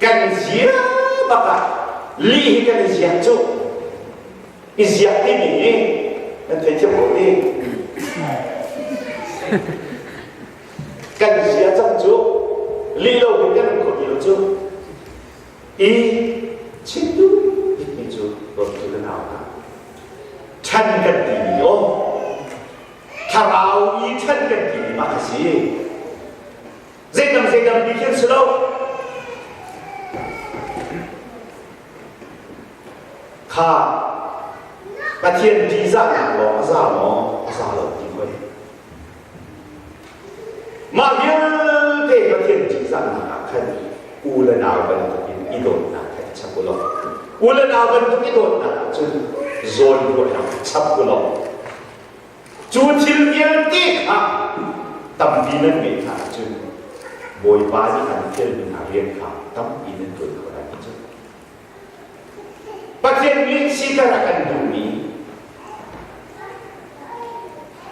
kan zia bak ah li hi kan i ziak cu i ziak timi hi nan theithiam ko ti kan zia cang cu li lo hin kan um kho ti lo cu i chim duh bikmi cu dawttu le nau hna ṭhan kan timi aw thlarau i ṭhan kan timi mah a si Zeidang zeidang ti khi an si lo. Kha Pathian ṭihzahnak lawng a za maw? A za lo ti hoi. Mah vialte Pathian ṭihzahnak ah khan u le nau bantukin i dawtnak kha i chap u law. U le nau bantuk i dawtnak ah cun zawnruahnak chap u law. Cu thil vialte kha tampi nan ngeih hna ahcun Bawipa nih an fialmi hna rian kha tampi nan ṭuan kho lai ti cu. Pathian nih siter a kan duhmi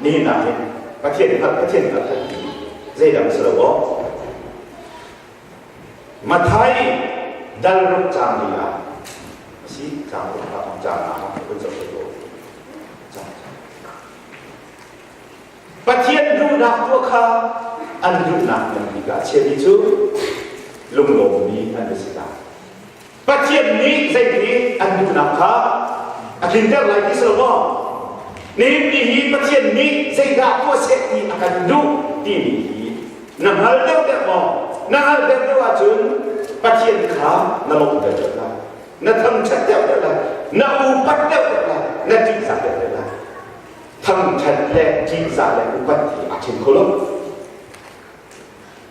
nihin ah hin Pathian hngalh Pathian hngalh kan ti zeidang si lo aw. Matthai dal ruk caang li ah. Si cang ko ta kong cang na kun zo ko. Pathian duhnak tuah kha an duhnak ngan bik ah chiami cu lunglawmmi an si lai. Pathian nih zeiti an duhnak kha a tlinter lai ti si lo maw? Nihin ni hi Pathian nih zeidah tuah seh ti a kan duh timi hi na hngal deuh deuh maw? Na hngalh deuh deuh ahcun Pathian kha na lawmhter deuh lai, na thangṭhat deuh deuh lai, na upat deuh deuh lai, na ṭihzah deuh deuh lai. Thangṭhat le ṭihzah le upat hi aa ṭhen kho lo.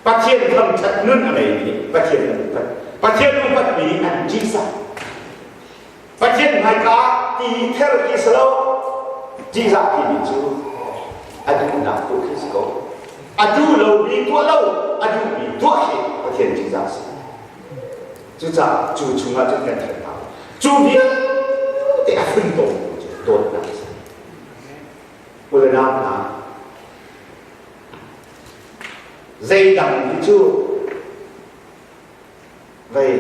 Pathian thangṭhat nun a ngeimi nih Pathian an upat. Pathian upatmi nih an ṭihzah. Pathian hmaika ah ti ther khi si lo, ṭihzah timi cu a duhnak tuah khi si ko. A duh lomi tuah lo, a duhmi tuah khi Pathian ṭihzah a si. Cucaah cu chungah cun kan ṭhen hna. Cu vialte a funtom cu dawtnak a si. U le nau hna, Zeidang hi cu vei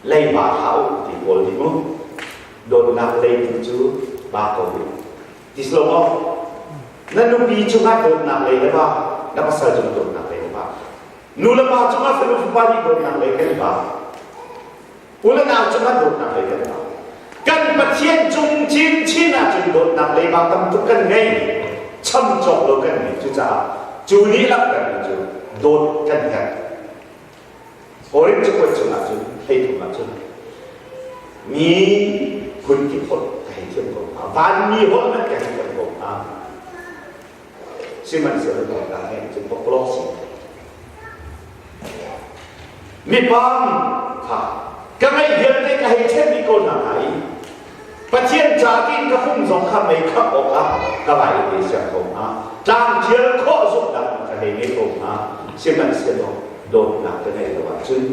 leiba hlah u ti pawl nih mu dawtnak leitu cu ba ko u ti si lo maw na nupi cungah dawtnak lei le ba na pasal cungah dawtnak lei le ba nu le pa cungah fanu fapa nih dawtnak lei kan ba U le nau cungah dawtnak lei kan ngah. Kan Pathian cung chinchin ahcun dawtnak leiba tam tuk kan ngei. Cham cawk lo kan ngei. Cucaah cu nih langhtermi cu dawt kan herh. Korin cakuat cungah cun 13 ahcun mi phun kip holh ka hei thiam ko hnga. Vanmi holh hmanh ka hei thiam ko hnga. Sihmanhsehlaw dawtnak he cun pakpalawng si. Mipam kha ka ngeih vialte ka hei ṭhen dih ko hna hnga i Pathian ca tiin ka pum zong kha mei khangh awkah ka vai i pe siang ko hnga. Tlang ṭhial khawh zumhnak ka hei ngei ko hnga. Sihmanhsehlaw dawtnak ka ngeih lo ahcun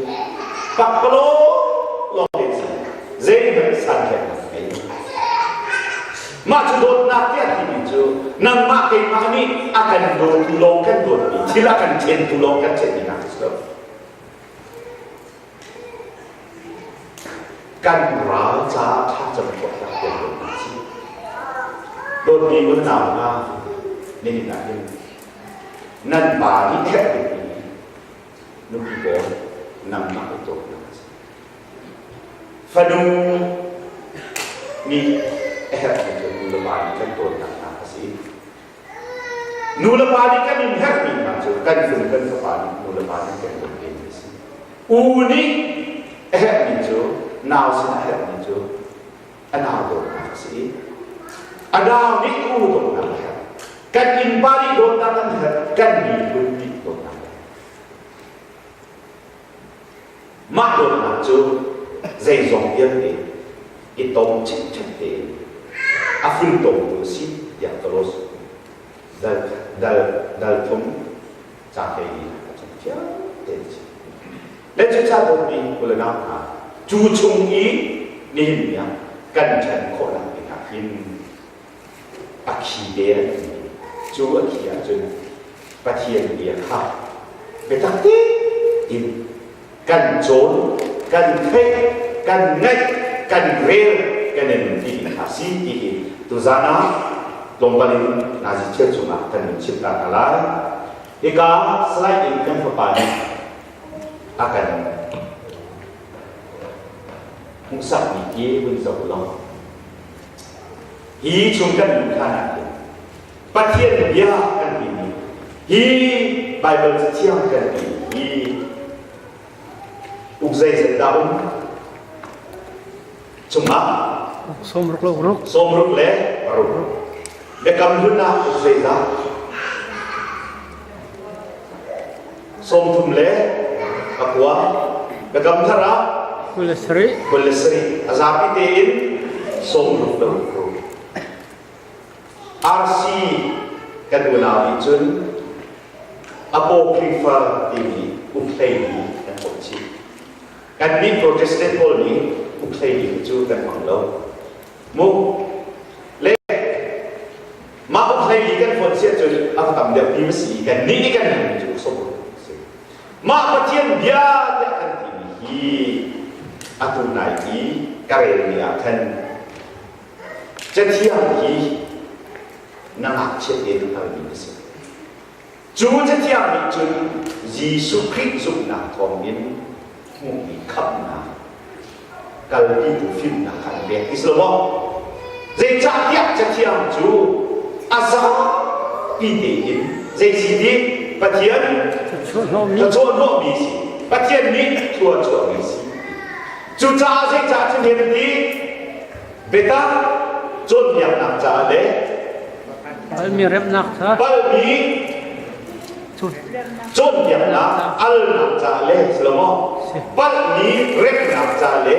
pakpalawng lawng te si zeihmanh santlaihnak ka ngei lo. Mah cu dawtnak tiah timi cu nangmah keimah nih a kan dawtu lawng kan dawtmi thil a kan ṭhentu lawng kan ṭhenmi nak a si lo. Kan ral caah thlacam khawhnak tiang dawtnak a si. Dawtmi unau hna nihin ah hin nan pa nih herh bikmi nupi pawl nangmah i dawtnak a si. Fanu nih a herhmi cu nu le pa nih kan dawtnak hna a si. Nu le pa nih kan in herhmi hna cu kan fanu kan fapa nih nu le pa nih kan dawt ve a si. U nih a herhmi cu nau sin a herhmi cu a nau dawtnak a si. A nau nih u dawtnak a herh. Kan innpa nih dawtnak an herh, kan miphun nih dawtnak an herh. Mah dawtnak cu zeizong vialte i tom chinchin tein a funtomtu a si tiah Kolos dal dal dal thum caang 14 ah cun fiang tein a chim. Le cucaah dawtmi u le nau hna, cu chung i nihin ni ah kan ṭhen khawhnak dingah hin a khi te an ti. Cu a khi ahcun Pathian bia kha biatak tein kan cawn, kan theih, kan ngaih, kan rel, kan in nunpi ding kha si ti hi tuzaan ah tlawmpal in nazi cheu chungah kan in chimh ta hna lai. Hika slide in kan fapa nih a kan hmuhsakmi khi vun zoh law hi chung kan luh hlan ah hin Pathian bia kan timi hi Baibal cathiang kan ti hi uk zeizat dah um cungah sawmruk le ruk sawmruk le ruk biakam hlun ah uk zeizah 30 le pakua biakam thar ah 27 27 a zapi tein 60 le ruk RC kan unau nih cun Apocrypha timi ukhleimi an pom chih. Kannih Protestant pawl nih ukhleimi cu kan hmang lo. Mu le mah ukhlei kan fawn si ahcun a va tam deuh ti ma si kan nih nih kan hmanmi cu sawm si. Mah Pathian bia tiah kan timi hi Atu nai i ka relmi ah khan Cathiang hi na ngakchiat te na hngalmi na si. Cu cathiang nih cun Jesuh Khrih zumhnak thawngin hmuhmi khamhnak kalpitu fimnak kha an pek ti si lo maw? Zeicahtiah cathiang cu a zapi tein zei si ti Pathian thluachuahmi si. Pathian nih thluachuahmi si. Cucaah zeicah cun hin ti biatak cawnpiaknak caah le palmi remnak ca palmi cawnpiaknak alnak caah le si lo maw palmi remnak caah le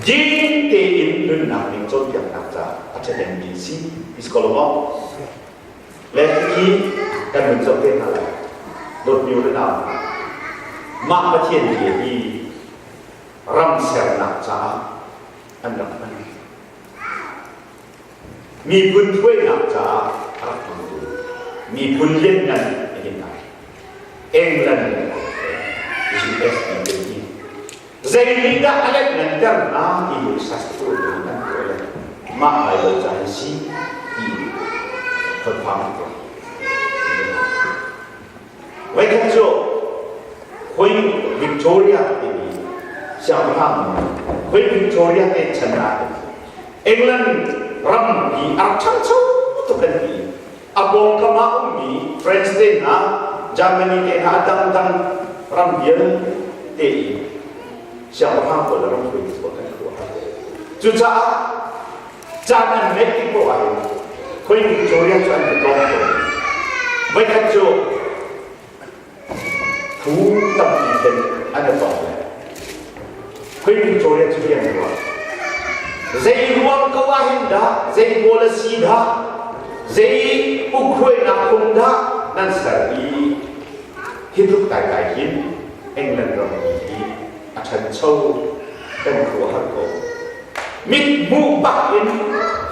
ding tein nunnak ning cawnpiaknak caah a ṭhahnemmi si ti si ko lo maw Le hi kan nun zoh te hna lai. Dawtmi u le nau, mah Pathian bia hi ram sernak caah an rak hman. Miphun hruainak caah a rak hmangtu miphun lianngan a hin hna. England US hi Zei nih dah a letnganter hna ti hi sastur in an tuah le mah Baibal ca hi si ti confirm an tuah. Voikhat cu Queen Victoria timi siangpahrang Queen Victoria te chan ah England rampi a rak ṭhangcho tuk an ti. A pawngkam ah ummi France te hna, Germany te hna, a dangdang ram vialte i siangpahrang pawl le ramhruaitu pawl kan khuah. Cucaah caan an ngeih tik poah ahhin Queen Victoria cu an i tlawng tawn. Voikhat cu Phu tampi khin an i tong le Queen Victoria cu rian ruah. Zei ruang ko ah hin dah, zei policy dah, zei ukhruainak phung dah nan ser i hi tluk kaikai hin England ram hi a ṭhancho kan khuaruahhar ko. Mit hmuh bak in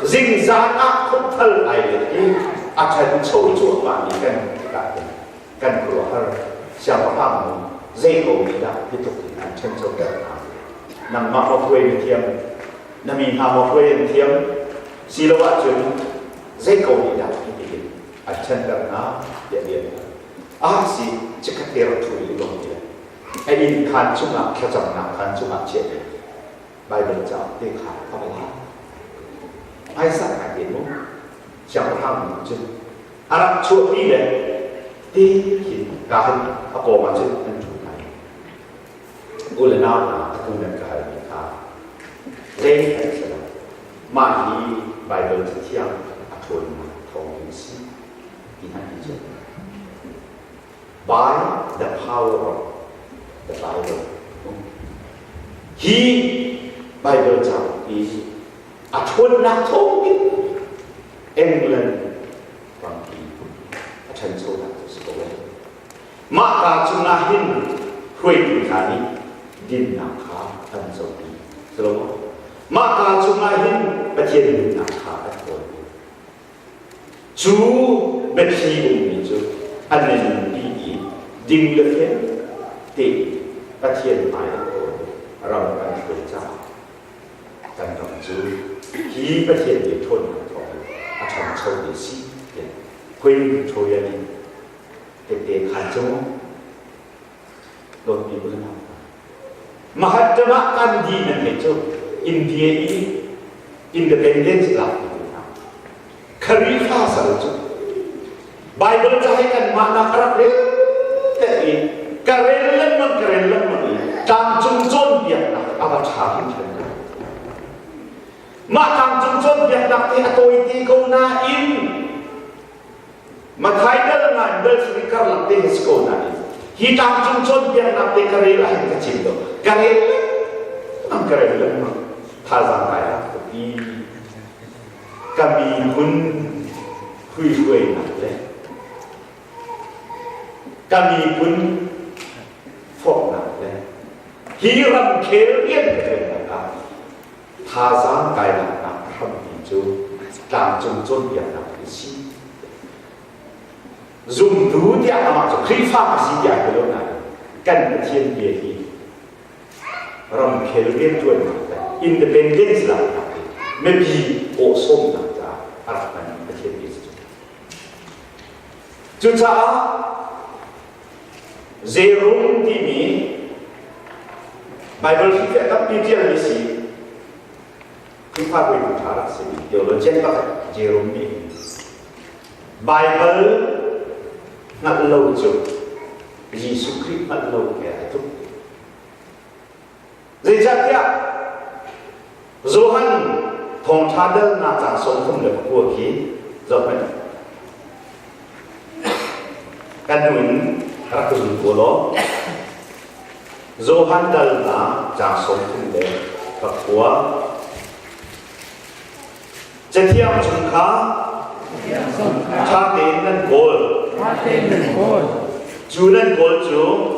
zingzan ah khupthal ai let i a ṭhancho cuahmah mi kan hmuh tikah hin kan khuaruahhar siangpahrang nu zei ko nih dah hi tluk in an ṭhanchoter hna? Nangmah maw hruai na thiam? Na mi hna maw hruai an thiam? Silo ahcun zei ko nih dah hi tiin an ṭhanter hna tiah bia an hal. Ah si, chikkhat te rak ṭhu rih law tiah a inn khaan chungah thlacamnak khaan chungah chiah in Baibal cauk te kha a va lak. Phaisa kai te mu siangpahrang nih cun a rak chuahpi le te khin ka hin a kawm ah cun an ṭhu hna. U le nau hna atu nan ka halmi kha zei an si lo. Mah hi Baibal Cathiang a ṭhawnnak thawng in a si ti hna ti cu. By the power of the Bible. Hi Bible cauk hi a ṭhawnnak thawng in England rampi a ṭhanchonak cu si ko lai. Mah ka chungah hin hruaitu hna nih dinnak kha an copi. Si lo maw? Mah ka chungah hin Pathian dinnak kha an kawl. Cu biathli ummi cu an i nunpi i ding le fel tein Pathian hmai an kawl ram an hruai caah kan ram cu hi Pathian nih ṭhawnnak thawngin a ṭhangchomi a si tiah Queen Victoria nih tette khaan cu dawtmi u le nau hna Mahatma Gandhi nan theih cu India i independence lak ti hna Kharifa sal cu Bible ca hi kanmah nak a rak rel te i ka rel lengmang ka rel lengmang i tlangcung cawnpiaknak a va ṭha hringhran ko. Mah tlangcung cawnpiaknak te a tawi te ko nain Mathai dal ngan dal suri karlak te hi si ko nain hi tlangcung cawnpiaknak te ka rel ahhin ka cim lo ka rel lengmang ka rel lengmang thazaang kai lak tuk i ka miphun huihruainak le ka miphun forhnak le hi ramkhel rian ka ṭuannak ah thazaang kai laknak hrampi cu tlangcung cawnpiaknak hi si. Zumtu tiah amah cu Khrihfa ka si tiah ti lo nain kan Pathian bia hi. Ramkhel rianṭuannak le independence laknak hi mipi awsawmnak caah a rak hman Pathian bia cu. Cucaah Zerum timi Bible hrilhfiah tampi ṭialmi si Khrihfa hruaitu ṭha rak simi theologian pakhat Jerome nih Bible hngalh lo cu Jesuh Khrih hngalh lo he ai tluk. Zeicahtiah Johan thawngṭha dalnak caang 39 khi zohhmanh. Kan hnu in rak ka zul ko law. Johan dalnak caang 39. Cathiang chung kha ṭha tein nan kawl. Cu nan kawl cu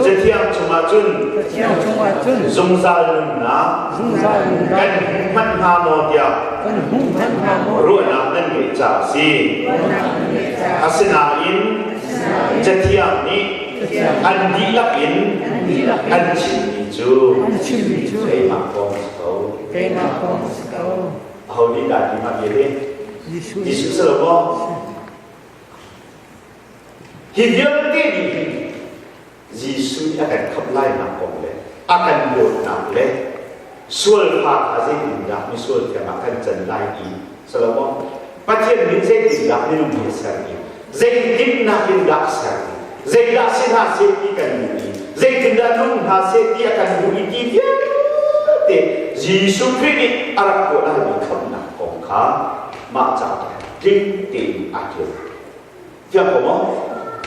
Cathiang chungah cun zungzal nunnak kan hmuh hnga maw tiah ruahnak nan ngeih caah a si. Asinain Cathiang nih an dihlak in an chimmi cu keimah kong a si ko. Keimah kong a si ko. Aho nih dah ti mah bia hi? Jesuh. Jesuh si lo maw? Hi vialte nih hin Jesuh nih a kan khamh lainak kong le a kan dawtnak le sualfa kha zeitindah misual thiang ah kan can lai ti si lo maw? Pathian nih zeitindah minung hi a ser i zeitinnak in dah a ser i zeidah si hna seh ti kan duh i zeitindah nung hna seh ti a kan duh i ti vialte Jesuh Khrih nih a rak tuah laimi khamhnak kong kha mah ca tling tein aa ṭial. Fiang ko maw?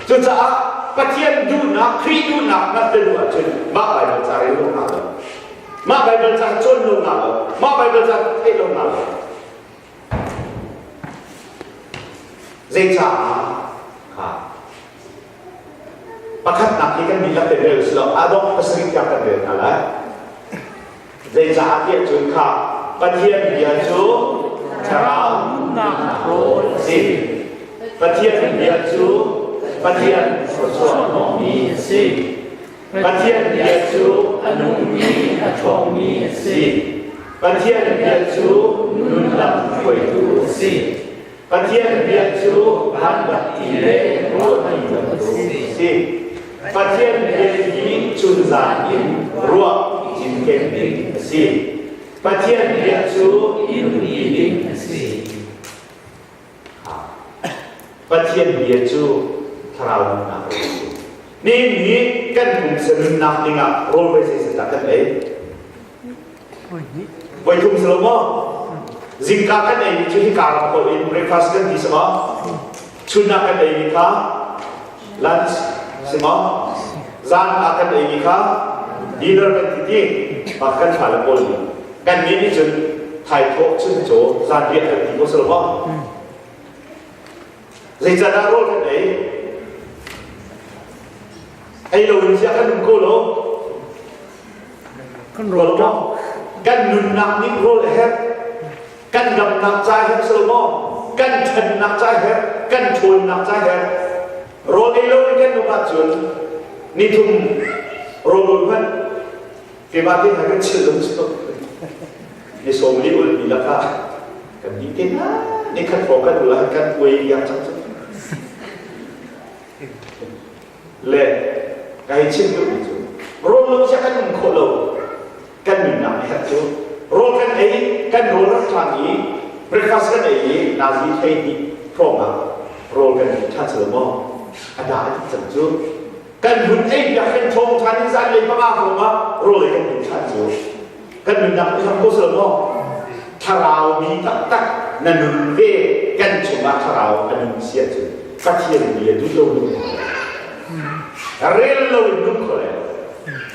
Cucaah Pathian duhnak, Khrih duhnak hngalh na duh ahcun mah Baibal ca rel lo ngah lo. Mah Baibal ca cawn lo ngah lo. Mah Baibal ca theih lo ngah lo. Zeicah ha pakhatnak hi kan dihlak te rel usih law a dongh pasarih tiang kan rel hna lai. Zeicah tiah cun kha Pathian bia cu thlarau nunnak rawl a si. Pathian bia cu Pathian thluachuah hnawhmi a si. Pathian bia cu a nungmi a ṭhawngmi a si. Pathian bia cu nunlam hruaitu a si. Pathian bia cu vannak ti le ruahti bantuk a si. Pathian bia hi chunzan in ruah cinken ding a si. Pathian bia cu inn i ding a si. Pathian bia cu thlarau nunnak a si. Nihin hi kan pumsa nunnak dingah rawl voi zeizat dah kan ei? Voi thum si lo maw? Zingka kan ei mi cu hika ram ko in breakfast kan ti si maw? Chun ah kan ei mi kha lunch si maw? Zan ah kan ei mi kha dinner kan ti ti. Mah kan thla le pawl nih kan nih nih cun thaithawh chun caw zanriah kan ti ko si lo maw? Zeicahdah rawl kan ei? Ei lo in ziah kan um ko lo? Kan rawl maw? Kan nunnak nih rawl a herh. Kan damnak ca herh si lo maw? Kan ṭhannak ca herh. Kan ṭhawnnak ca herh. Rawl ei lo in kan um ahcun nithum rawl ul hmanh keimah te hna kan chil lo cu. Ni 40 ulmi lakah kan dih te hna. Nikhat hrawng kan ul ah kan uai diam cang cu. Le ka hei chim duhmi cu rawl lo sia kan um khawh lo kan nunnak nih herh cu rawl kan ei kan rawl rak ṭhan i breakfast kan ei i nazi thei hnih hrawng ah rawl kan ei ṭhan si lo maw a da a cang cu kan hun ei piak kan ṭhawng ṭhan i zanlei 5 hrawng ah rawl ei kan hun ṭhan cu kan nunnak nih hram ko si lo maw thlarau mi taktak na nun ve kan chungah thlarau a nun si ahcun Pathian bia duh lo nung rel lo in nung kho le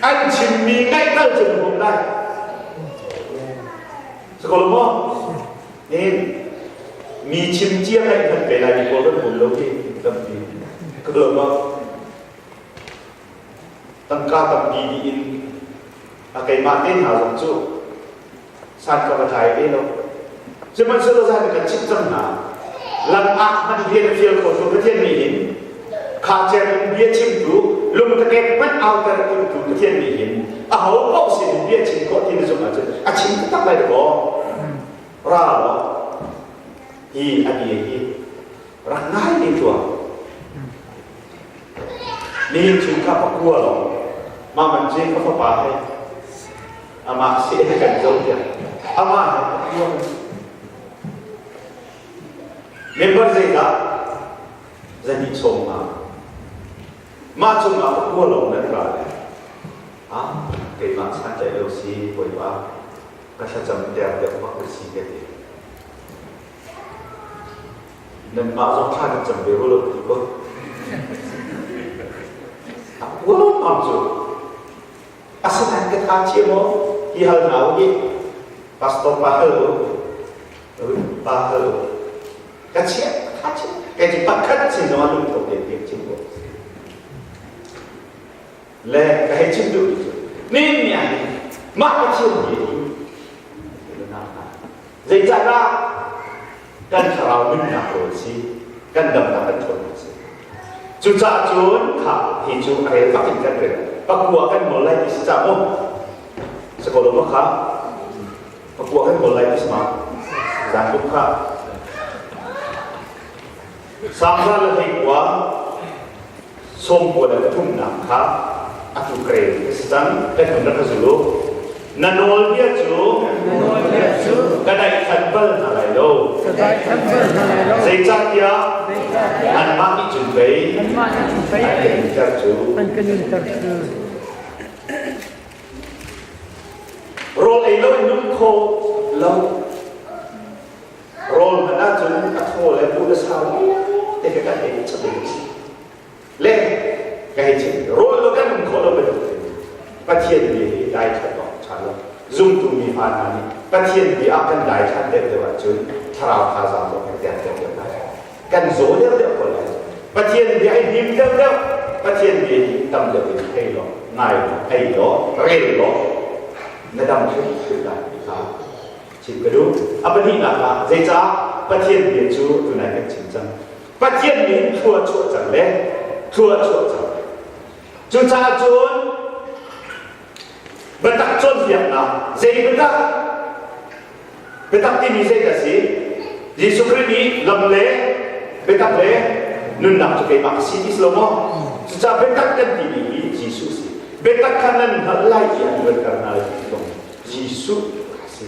an chimmi ngaih tal cu na hum lai Sakol maw nin mi chim cia ngaih hman pe lai mi pawl kan hum lo hi tampi ka lo maw Tangka tampi dih in a keimah te hna zong cu san ka va tlai ve lo. Sihmanhsehlaw zan kan chimh cang hna. Lam ah hmanh rian a fial kho tu Pathian nih hin kha cer in bia chimtu lungtakek hmanh auter tu Pathian nih hin Aho paoh sin in bia chim khawh ti na zumh ahcun a chim taktak lai kaw ra law hi a bia hi rak ngai ding tuah. Nihin chung kha pakua lawng mah man cu ka fapa he amah si he kan zo tiah amah he pakua member zeidah zahnih sawm nga mah cungah pakua lawng nan ra le ah keimah santlaih lo si bawipa ka thlacam ter deuh bak na si ka ti. Nanmah zong thla nan cam ve rua lo ti ko. A kuam cu. Asinain ka tha chia maw? Hi hal hna u hi. Pastor pa hal u. Pa hal u. Ka chia, ka tha chia. Kai cu pakhat sin zong ah lungtho te te chim ko. Le ka hei chim duh cu. Min mi ah mah Pathian bia hi Zeicahdah kan thlarau nunnak rawl si, kan damnak kan ṭhawnnak si. Cucaah cun kha hi cu a rel bak in kan rel. Pakua kan ngol lai ti si ca mu. Sakolo ma kha pakua kan ngol lai ti si ma. Zan kum kha. Sangza le hleikua sawmkua le pathumnak kha atu ka rel ka si cang kan hun rak ka zul na nawlbia cu ka daihkhan bal hna lai lo zeicahtiah anmah nih cun pei an ka nunter cu rawl ei lo in nung kho lo Rawl hmanh ahcun a thaw le buh le sau te kha kan ei chap ding a si. Le ka hei chim rawl lo kan um khawh lo bantuk Pathian bia hi dai ṭhat awk ṭha lo. Zumtu mi fa hna nih Pathian bia ah kan dai ṭhan deuh deuh ahcun thlarau thazaang zong kan ter deuh deuh lai. Kan zaw deuh deuh ko lai. Pathian bia i hnim deuh deuh Pathian bia hi tam deuh in thei law, ngai law, ei law, rel law na dam hrimhrim lai ti kha chim ka duh. A pahnihnak ah zeicah Pathian bia cu tunai kan chim cang. Pathian nih thlua chuah cang le thlua chuah cang. Cucaah cun biatak cawnpiaknak zei biatak biatak timi zei dah si? Jesuh Khrih nih lam le biatak le nunnak cu keimah ka si ti si lo maw? Cucaah biatak kan timi hi Jesuh si. Biatak kha nan hngalh lai ti an luanter hna lai ti kong Jesuh a si.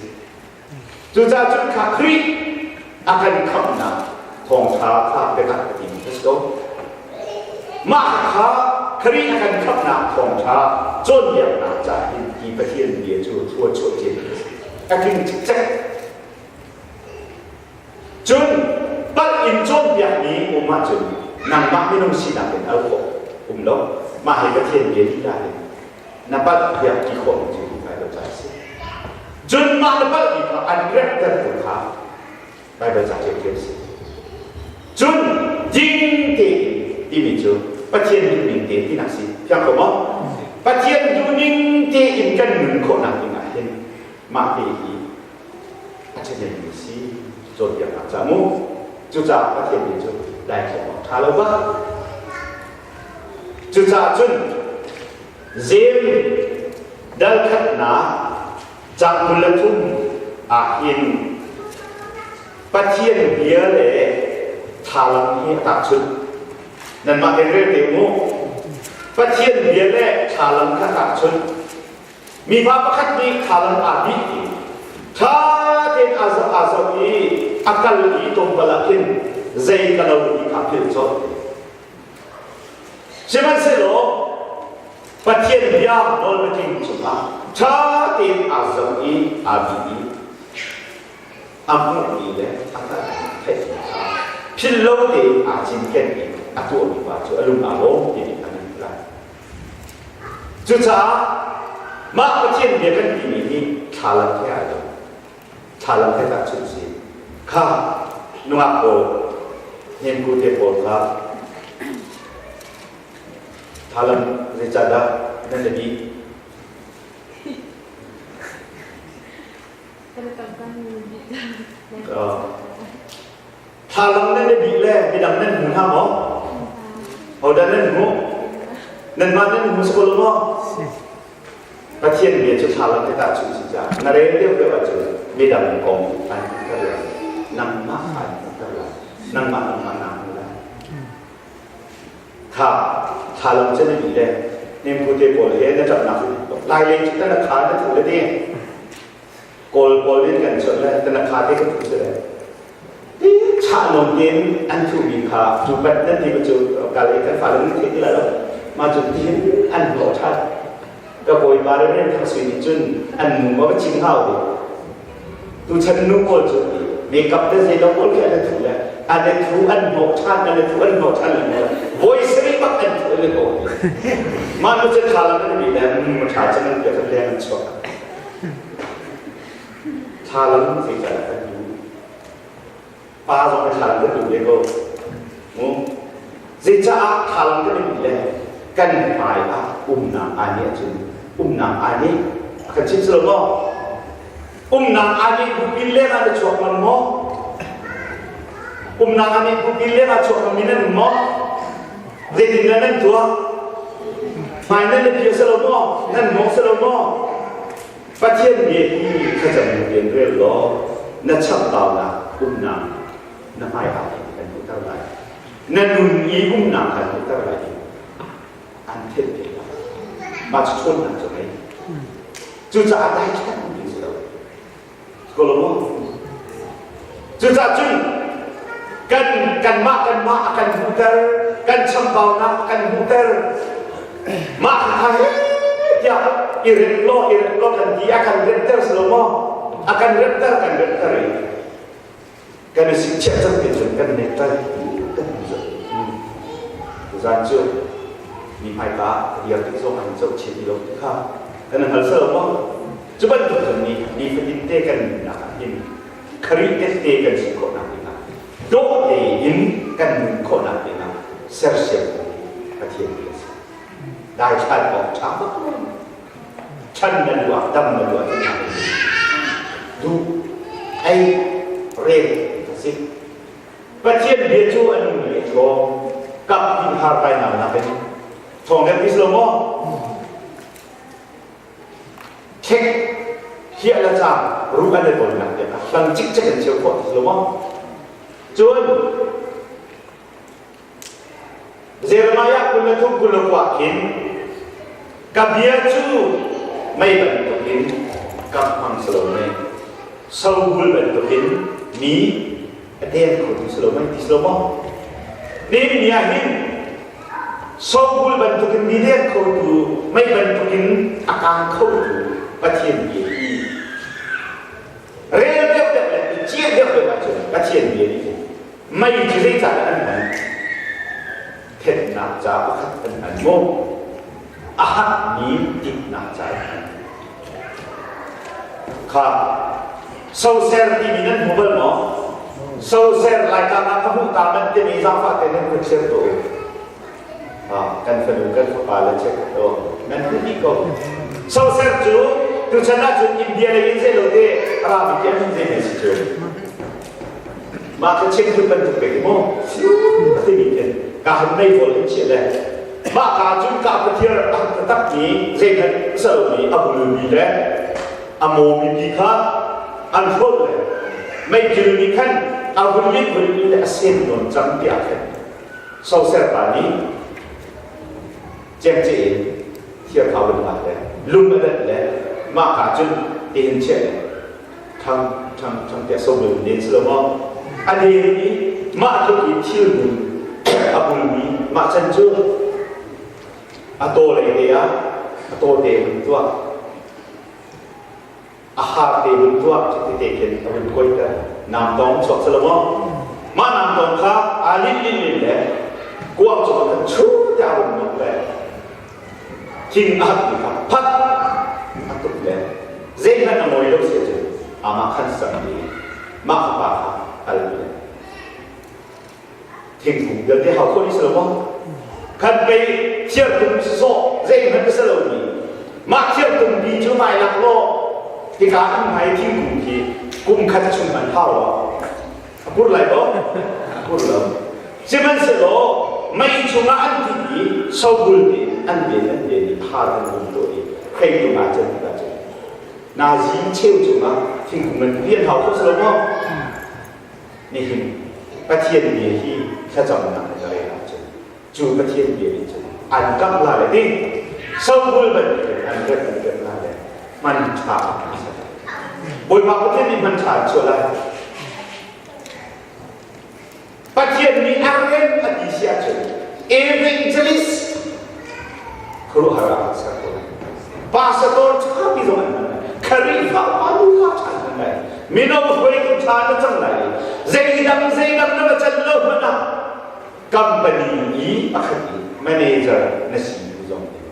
Cucaah cun kha Khrih a kan khamhnak thawngṭha kha biatak a timi a si ko. Mah kha Khrih a kan khamhnak thawngṭha cawnpiaknak ca hin hi Pathian bia cu thlua chuah cin a si. A tling cikcek. Cun palh in cawnpiakmi um ahcun nangmah minung sinak in al khawh um lo. Mah hi Pathian bia lila in na palh tiah ti khawh mi cu Bible ca a si. Cun mah na palhmi kha an remhtertu kha Bible ca ṭhiamṭhiam a si. Cun ding tein timi cu Pathian duhning tein tinak si. Fiang ko maw? Pathian duhning tein kan nun khawhnak ding ah hin mah te hi a ṭhahnemmi si cawnpiaknak ca mu. Cucaah Pathian bia cu daithlan awk ṭha lo ba. Cucaah cun Zem dal khatnak cang 23 ah hin Pathian bia le thlalang hi a tahchunh. Nanmah ten rel te mu. Pathian bia le thlalang kha tahchunh. Mipa pakhat nih thlalang aa bih i ṭha tein aa zoh aa zoh i a kal i tlawmpal ah khin zei ka lo ti kha philh colh. Sihmanhsehlaw Pathian bia nawlpatling cungah ṭha tein aa zoh i aa bih i a hmuhmi le a hngalhmi theihmi kha philh lo tein aa cinken i a tuahmi pa cu a lung aa lawm timi an in lai. Cucaah mah Pathian bia kan timi hi thlalang he ai lo. Thlalang he tahchunh si. Kha nungak pawl hnemku te pawl kha thlalang zeicahdah nan i bih? Thlalang nan i bih le midang nan hmu hna maw? Hodah nan hmuh? Nanmah nan hmu si ko lo maw? Pathian bia cu thla te tahchunh si caah na rel deuh deuh ahcun midang kong an hmuhter lai. Nangmah an hmuhter lai. Nangmah nangmah naa hmu lai. Kha thla lam chan i le nempu te pawl he na ṭapnak lai lei cu na kha na thu le te Kawl pawl nih kan chawnh le na kha te ka thu si le ti chah nom in an thuhmi kha cu pat nan ti cu kal i kan fale nan thei ti lai lo ma cu tihin an hlawh ṭhan ka bawipa le ren thang sui nih cun an nu ma va chim hau ti tuchan nu pawl cu makeup te zei lo pawl khi an thu le an thu an hnawh ṭhan an thu an hnawh ṭhan le voi sarih bak an thu le ko ma nu cu ṭha lo nan bi le mu ṭha cun an pek leng an chuak Thlalang zeicah kan duh? Pa zong nih thlalang kan duh ve ko. Mu? Zeicah thlalang kan duh le kan hmai ah umnak aa nih ahcun umnak aa nih a kan chim si lo maw? Umnak aa nih bupi leng ah na chuak ngam maw? Umnak aa nih bupi leng ah chuak ngam mi nan um maw? Zeitindah nan tuah? Hmai nan na phia si lo maw? Nan hnawk si lo maw? Pathian bia hi thlacam rian rel law na chambaunak umnak na hmai ah kan hmuhter lai. Na nun i umnak kan hmuhter lai. An thenh te lai. Mah cu ṭhawnnak cu ngei. Cucaah dai ṭhan ding si lo. Kolomo. Cucaah cun kan kanmah kanmah a kan hmuhter, kan chambaunak a kan hmuhter. Mah kha he tiah i rem law i rem law kan ti a kan remter si lo maw? A kan remter kan remter i kan i sinchiah cang te cun kan nek tai kan hmu cang. Zan cu mi hmaika dir tik zong an zoh chin ti lo ti kha kan hngal si lo maw? Cu bantuk cun ni nifatin te kan nunnak ah hin Khrih tehte kan si khawhnak dingah dawh tein kan nun khawhnak dingah sersiam Pathian bia a si. Daithlan awk ṭha bak lo. Chan na duh ah dam na duh ah duh ei rel a si. Pathian bia cu a nung le ṭhawng kap hnih har kai nak nakin ṭhawng deuh ti si lo maw? Ṭhek hiah le caang ruh an i tawnnak te a hlang cikcek in cheu khawh ti si lo maw? Cun Jeremiah 23 21 khin ka bia cu mei bantukin ka hmang si lo mei sobul bantukin mi a den kho ti si lo mei ti si lo maw? Nihin ni ah hin sobul bantukin mi den khotu mei bantukin a kang khotu Pathian bia hi rel deuh deuh le i ciah deuh deuh ahcun Pathian bia nih hin mei cu zeicah an hman thennak ca pakhat an hman maw a hakmi diknak ca an hman kha soser timi nan hmu bal maw soser laitlang ah ka hmuh ta man timi zaangfah te nan ka share to kan fanu kan fapa le check to nan hmu dih ko soser cu tuchan ahcun India lei in zei lo te rami ti an zei si cu mah kha chim tu bantuk pe mu timi khin ka han nei vol in chiah le mah ka cun ka pathiar a tak mi zeikhat salo mi a bul mi le a maw mi bi kha an hrawt le meikil nih khan a hun lit hun le a sen nawn cang tiah khan soser pa nih cemce in thir kha vun lak le lung a dat le mah ka cun tihin chiah le ṭhang ṭhang ṭhang tiah sobul nen si lo maw a den i mah tluk i thil hmun a bulmi mah chan cu a taw lei te ah a taw te hun tuah a har te hun tuah cuti te khin a hun kuaiter nam tong chuak si lo maw mah nam tong kha aa lin lin lin le kuang cu kan chu te a hun nok le thing a hak kha phat a tuk le zeihmanh a mawi lo si cun amah khan sak i mah kha pa kha al le thingkung vialte hau khawh ni si lo maw khan pei thiartung sawh zeihmanh si lo mi mah thiartung bi cu mai lak law tika an hmai thingkung khi kum khat chung man hau lo A pur lai maw? A pur lo. Sihmanhsehlaw mei chungah an ti i sobul nih an den an den i har an um tuah i Khreitung ah cun tikah cun nazi cheu cungah thingkung ngan pian hau kho si lo maw? Nihin Pathian bia hi thlacamnak in na rel ahcun cu Pathian bia nih cun an kamh la le ding sobul bantukin an rep an rep la le hman ṭha an ser. Bawipa Pathian nih hman ṭha an chuah lai. Pathian nih a rem a ti si ahcun evangelist khuaruahhar ah an ser ko lai. Pastor ṭhapi zong an hman lai. Khrihfa upa nu ṭha an hman lai. Mino hruaitu ṭha na cang lai i zeidang zeidang na va can lo hmanh ah company i pakhat i manager na si bu zong nih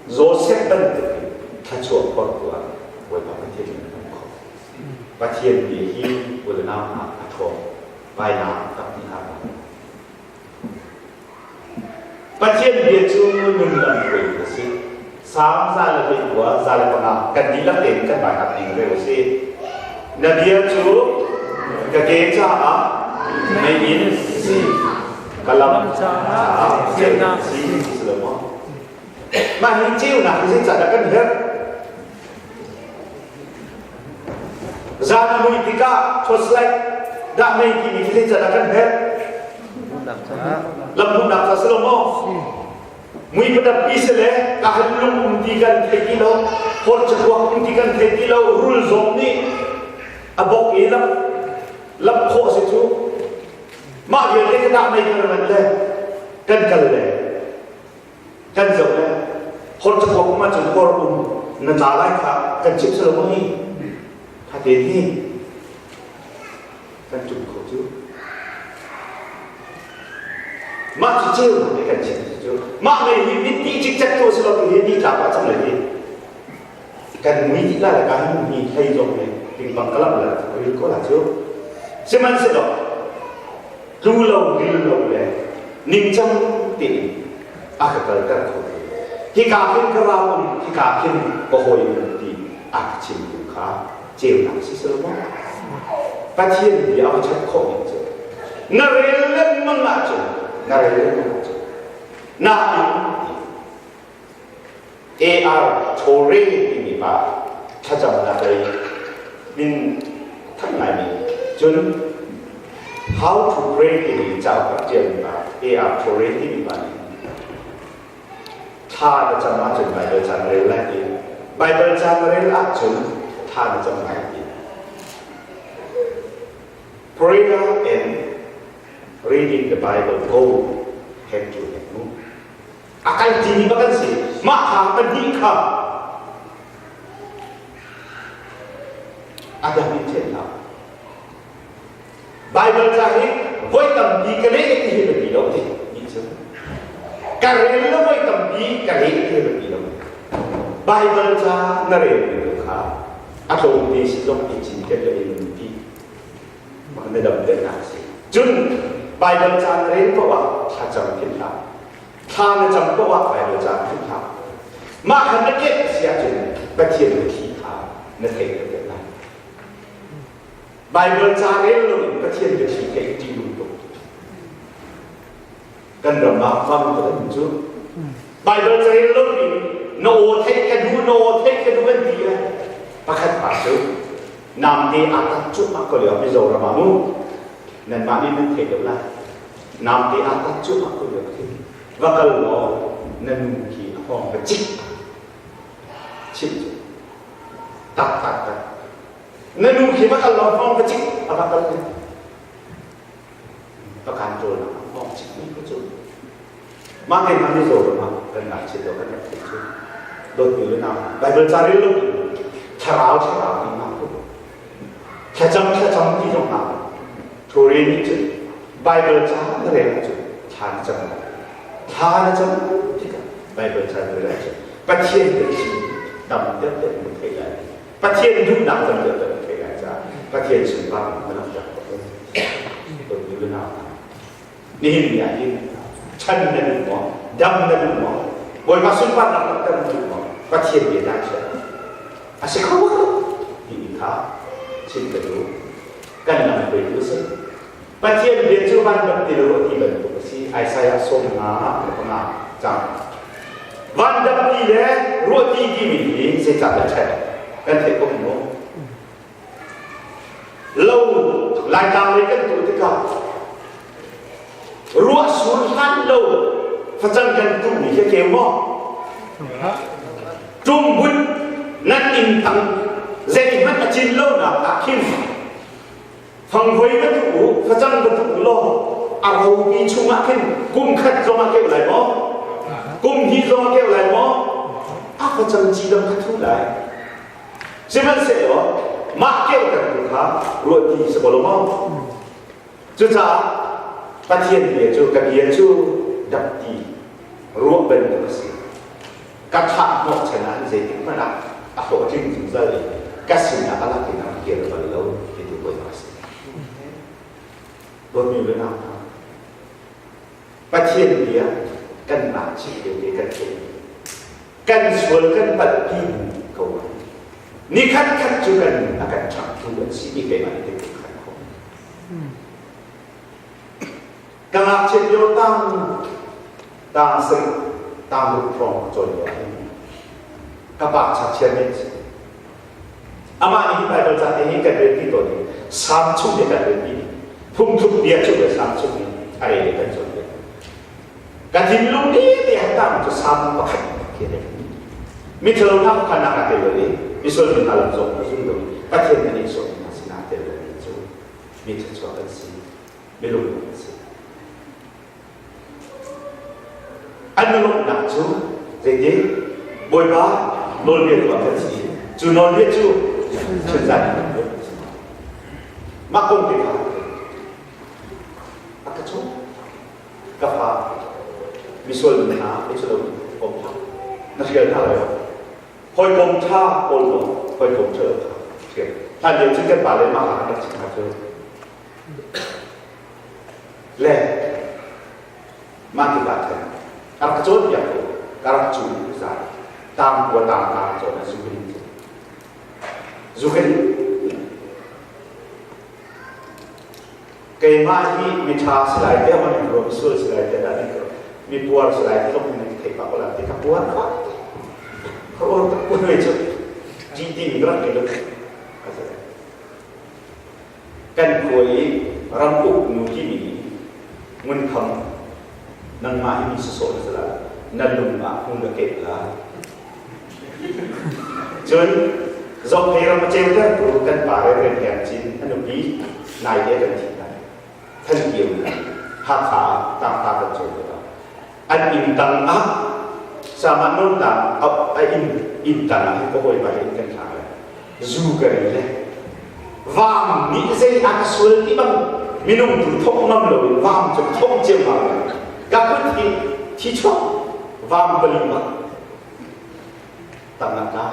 Joseph bantuk in thluachuah phortu ah Bawipa Pathian nih an hmuh khawh. Pathian bia hi ulenau hna a ṭhawng vainam tak ni hna. Pathian bia cu nun lam hruaitu a si. Salm 109 105 kan dihlak tein kan baihak ding reu a si. Na bia cu ka ke caah meiinn si, ka lam caah ceunak si si lo maw? Mah hi ceunak hi zeicahdah kan herh? Zan a mui tikah torchlight dah mei timi khi zeicahdah kan herh? Lam hmuhnak ca si lo maw? Mui padap pi si le ka han lung um ti kan thei ti lo, hor cakuak um ti kan thei ti lo, rul zong nih a bok i lap lap khawh si cu. Mah vialte ka dah mei kan ran le kan kal le kan zoh le hor cakuak um ahcun hor um na tla lai kha kan chimh si lo maw hi? Kha te hi kan tum kho cu. Mah cu ceunak nih kan chim cu mah mei hi mit dih cikcek tu si lo hi ni tlak ah cang le hi kan mui dih la le kan mi hlei zong nih pingpang kalap la ril ko la cu sihmanhsehlaw tlu lo ril lo le ningcang tein a ka kalter kho hika khin ka ra um hika khin ka hawi um ti a ka chim tu kha ceunak si sel maw Pathian bia a chat khawh ning cu na rel lengmang ahcun na rel lengmang ahcun nain AR Torre timi pa thlacamnak lei min thang ngaimi cun How to Pray timi cauk rak ṭialmi pa AR Torre timi pa nih thla na cam ahcun Baibal ca na rel lai ti Baibal ca na rel ahcun thla na cam lai ti Prayer and reading the Bible go hand to hand mu a kal timi bak an si mah kha pahnih kha a dang in then hlah Baibal ca hi voi tampi ka leh ti hi biapi lo ti ni cu. Ka rel lo voi tampi ka leh ti hi biapi lo. Baibal ca na rel mi tu kha a tlawmte si zong i cinken le in ti mah na dam nak si. Cun Baibal ca na rel ko ah thlacam philh hlah. Thla na cam ko ah Baibal ca philh hlah. Mah kha na ket si ahcun Pathian biathli kha na theih deuh lai. Baibal ca rel loin Pathian biathli theih ṭihnung tuk. Kan ram ah fam tuk an cu. Baibal ca rel loin na aw theih ka duh, na aw theih ka duh an ti le pakhat pa cu namte aa tat cuahmah ko lio Mizoram ah mu nanmah nih nan thei deuh lai. Namte aa tat cuahmah ko lio khi va kal law na nu khi a hawng va cik chim cu tak tak tak Na nu khi va kal law hmawng va cik a va kal ne. Va kan ṭawl nak hmawng cik mi ku cu. Mah ke hna Mizoram ah kan ngakchia dawh kan rak theih cu. Dawtmi le nau Bible ca rel lo thlarau thlarau ti hna ku. Thlacam thlacam ti zong hna. Thuri nih cun Bible ca na rel ahcun thla na cam lai. Thla na cam tikah Bible ca na rel ahcun Pathian biachim tam deuh deuh na theih lai. Pathian duhnak tam deuh kan theih lai caah Pathian sunparnak na langhter khawh Nihin ni ah hin chan na duh maw dam na duh maw Bawipa sunparnak langhter na duh maw Pathian bia dah chiah a si kho lo ti kha chim ka duh kan lam hruaitu a si Pathian bia cu van dap ti lo a ti bantuk a si Isaiah 55 cang van dap ti le Ruahti timi hi zeicah dah ṭhek kan theih ko maw? Lo Laitlang lei kan tuh tikah ruah sur hlan lo facang kan tuhmi khi keu maw? Ṭumbut nan inn tang zeihmanh a cin lonak ah khin fangvoi va tuh u, facang va tuh u law a ropi chungah khin kum khat zong a keuh lai maw? Kum hnih zong a keuh lai maw? A facang ci dang kha thu lai. Sihmanhsehlaw mah keuhtertu kha ruahti si ko lo maw? Cucaah Pathian bia cu ka bia cu dapti ruah bantuk a si. Ka thah hnawh chan ah zeitik hmanh ah a hlawhtling zungzal i ka sinah a lak in a kir bal lo ti tu bawipa a si. Dawtmi le nau hna, Pathian bia kanmah chim lio te kan theih. Kan sual kan palh ti ko. Ni khat khat cu kan a kan ṭhangtu an si ti keimah nih ka khat khawh. Ka ngakchiat lio tang tang sing tang ruk hrawng cawn lio ahhin ka pa chakchia mi si. Amah nih Bible ca te hi kan rel ti tawn i Salm chung te kan rel ti phungthluk bia chung le Salm chung hi a rel kan cawn ve. Ka thinlung nih te han tang cu Salm pakhat khi a Mithalo hna kha nak a tel lo i misual mi hna lam zong a zum lo i Pathian na nih sawm hna sinah tel lo mi cu mi thluachuak an si, milung an si. An lawmhnak cu zeitin Bawipa nawlbia tu ah kan si. Cu nawlbia cu chunzan in kan tuah. Mah kong te kha a ka chung ka fa misual mi hna misual kom hlah na hrial hna lai hawikom ṭha kawl law hawikom ṭha lo kha hrial hlan lio cun kan pa le mah an rak chim hna cu le mah tikah khan a rak cawnpiak ko ka rak cu zai tang kua tang tang cawn a zu hin zu hin Keimah hi miṭha si lai tiah man in ruah, misual si lai tiah dah nih mi puar si lai ti zong in thei pah ko lai ti ka puar kha ka uar tak puar ve cu GT mi rak ke lut kan khua i ram uk nu timi ngun kham nangmah hi mi sawsawh na si lai na lung ah hmun na kep lai Cun Zophei ram a ceutertu kan pa Reverend Heng Cin a nupi naite kan thih hna. Than Kio in Hakha ah tangka kan cawi lio ah an inn tang ah sama nawn tang a inn inn tang ah hin ka hawipa he inn kan hlang le zu ka ri le vam nih zei a ka sual ti bang minung tu thok ngam lo in vam cu thok ciammam ka kut hi thi chuak vam pali bak tangah ka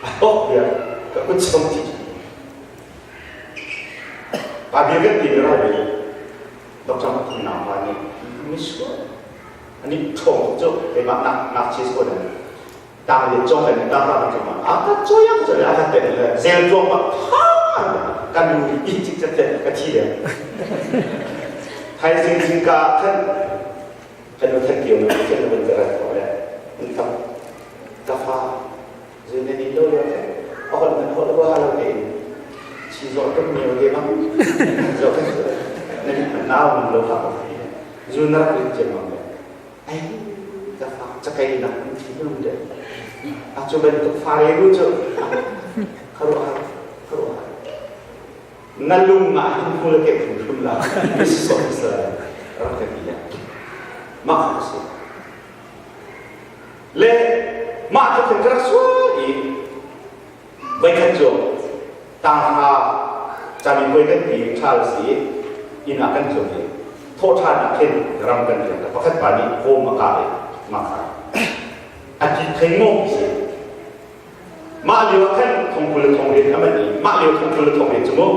a thok bia ka kut chung thi pa bia kan ti ra bi Dr. Thang Nau pa nih misual ani ṭhawng cu keimah nak nak chi ko dan tang le chong kan tang ra kan ma a ka choya ka choya ka te le zel tuang ma tha kan nu i chik chat ka thi le thai sing sing ka khan kan nu than kio na chen na ban ka rat ko le in tam ka fa zui na ni lo le a hol nan hol wa lo te chi zo tum neo te ma zo ka na ni nau mun lo ha ko zu na rak rin cem ma ai ka fa chakai nak thi lu de a chu bantuk fa re lu chu kharu har kharu har na lung ah hin hmul ke phun phun la so sa rak ka ti ya mah kha si le mah cu khin ka rak sual i voikhat cu tangha camipuai kan ti ṭhal si inn ah kan tlung i thawhṭhan ah khin ram kan riak pakhat pa nih kawm a kah i mah kha a ti thei maw si mah lio ah khan thongkul le thongriat a man i mah lio thongkul le thongriat cu mu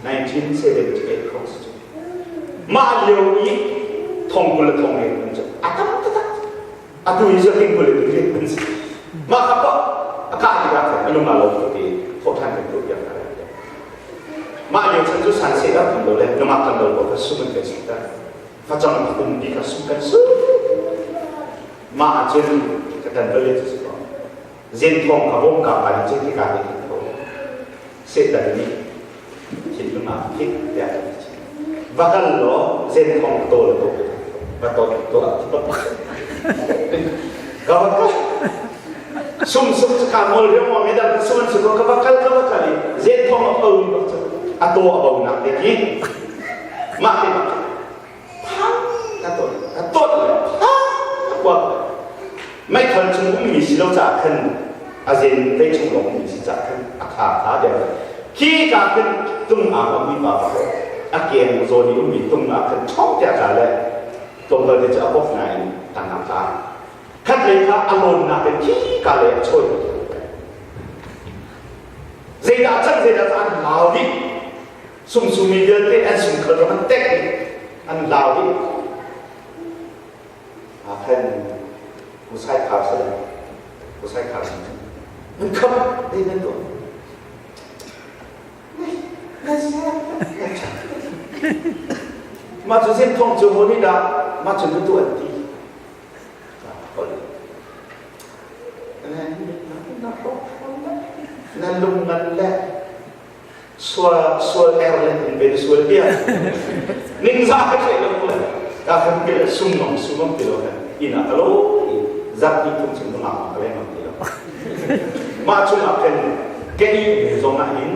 1978 khong si cu mah lio i thongkul le thongriat man cu a tam taktak atu hi cu hingkul le thongriat man si mah kha pa a kah tikah khan a lung aa lo tuk i thawhṭhan kan tuah piak hna mah lio chan cu san se dah kan lo le nungak kan lo ko kha sum an kan siter facang a um ti kha sum kan su. Mah ahcun ka tan bal cu si ko. Zen thawng ka bawm ka pa nih cun hika te khin tho. Satan nih thinlung ah khik tiah ka ti. Va kal law zen thawng tawl to va to to ka va kal sum sum ka ngol riang mo medang ka suan su ka va kal ka va kal i zen thawng a pho mi bak cu a to a bo nak te khi mah te bak phang ka to ka tot le phang ka kuak meithal chung ummi si lo caah khan a zen vei chung lawng ummi si caah khan a kha kha deuh khi ka khan tung aa ummi pa pakhat a keng zawn i ummi tung ah khan ṭhawng tiah ka le tlawmpal te cu a bok nain tang ah tla khat lei kha a lawnnak in khi ka le a chawi zeidah cang zeidah an lau dih sumsumi vialte an sungkhal ram an tek dih an lau dih ah khan kusai khar sa kusai khar sa nan kham dei nan tuah mah cu zin thong cu honi dah mah cu na tuah ti na lung ngan le sual sual er le in ben sual bia ning za ka thei lo ko ka kan ke sum nong sum nong ti lo kan ina ka lo zat ni thum chung ma ka le mang ti lo ma chung ah kan ke i zong ah hin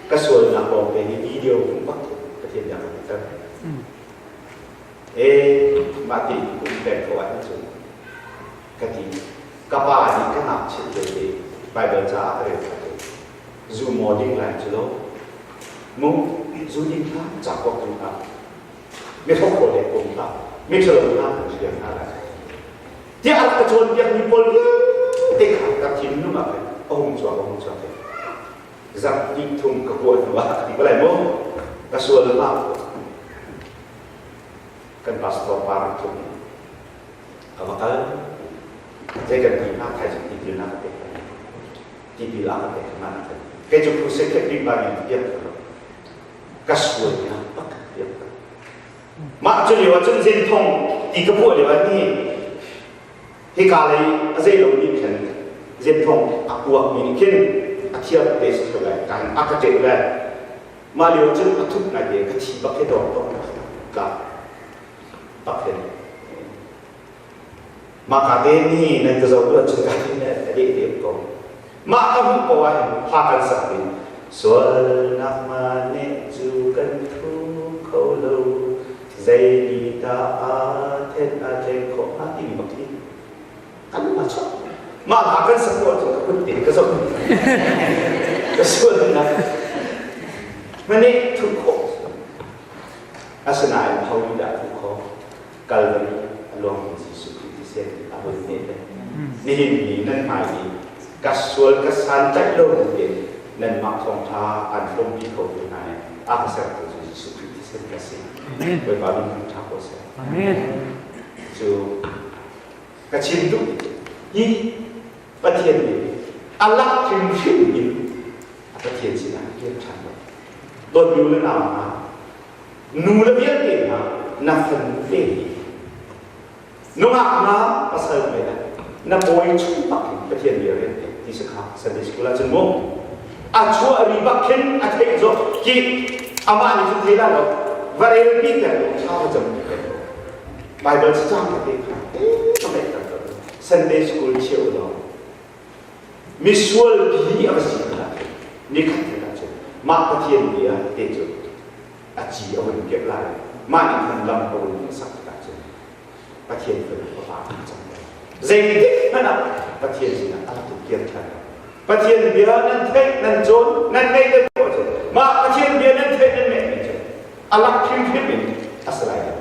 ka sual na ko pe ni video kum bak ka thian ya ka ter e ma ti kum pek ko ah chu ka ti ka pa nih ka nak chit le Bible ca a rel Zu maw ding lai cu lo. Mu zu ding hlah, cakawk ding hlah. Mi hrokhrol le kum hlah, mi ṭhalo hna kan hrial hna lai. Tiah a rak ka cawnpiak mi pawl vialte kha ka thinlung ah khan a hung chuak a hung chuak. Zarh hnih thum ka kuah hnu ah ka ti ko lai mu. Ka sual hlah. Kan pastor pa rak thum ka va kal. Zei kan ti hna thaizing tipil na ka pek. Tipil a ka pek hna na kan. Kei cu crusade khat bik bangin tiap ka ka sual ya pak tiap ka. Mah cu lio ah cun zen thong ti ka puah lio ah ni hika lei a zei lo nih khan zen thong a kuak mi nih khin a thiam te si lai kan a ka ṭeh lai mah lio cun a thup ngai te ka thi bak he dawng dawng ka bak he Mah ka te ni nan ka zoh duh ahcun ka ti ne ka deh deuh ko. Mah ka hmuh ko ah hin hla kan sak ding. Sualnak mah cu kan thu kho lo zei ni ta a then a tleng khawh hnga timi bak hi kan ma chok. Mah hla kan sak ko ahcun ka kut te ka zoh. Ka sualnak mane thu khawh. Asinain ho nih dah thu khawh? Calvary a luangmi Jesuh Khrih thisen a hun ne le nihin ni nan hmai i ka sual ka san tlaih lo tein nanmah thawngṭha an hlawmpi kho tu hna i a ka sertu cu Jesuh Khrih thisen ka si. Bawipa min thangṭha ko seh. Amen. Cu ka chim duh hi Pathian nih a lak hrimhrim in a Pathian sinah a kir ṭhan lo. Dawtmi u le nau hna, Nu le vialte hna na fanu te hi nungak hna pasal me na bawi chung bak in Pathian bia rian te ti si kha Sunday school ah cun mu a chuah ri bak khin a theih zawk ki amah nih cun thei la lo va rel pi ter lo thla va cam pi ter lo Bible cacang te kha te ka ngaih ter Sunday school cheu lo misual pi a va si kha nikhat te cun mah Pathian bia te cu a ci a hun kep lai mah nih khan lam a hun sak tikah cun Pathian fanu fapa a cang lai zeitik hmanh ah Pathian sinah a rak kir ṭhan Pathian bia nan theih nan cawn nan ngaih le poah cun mah Pathian bia nan theih nan ngaih mi cu a lak hrimhrim in a si lai lo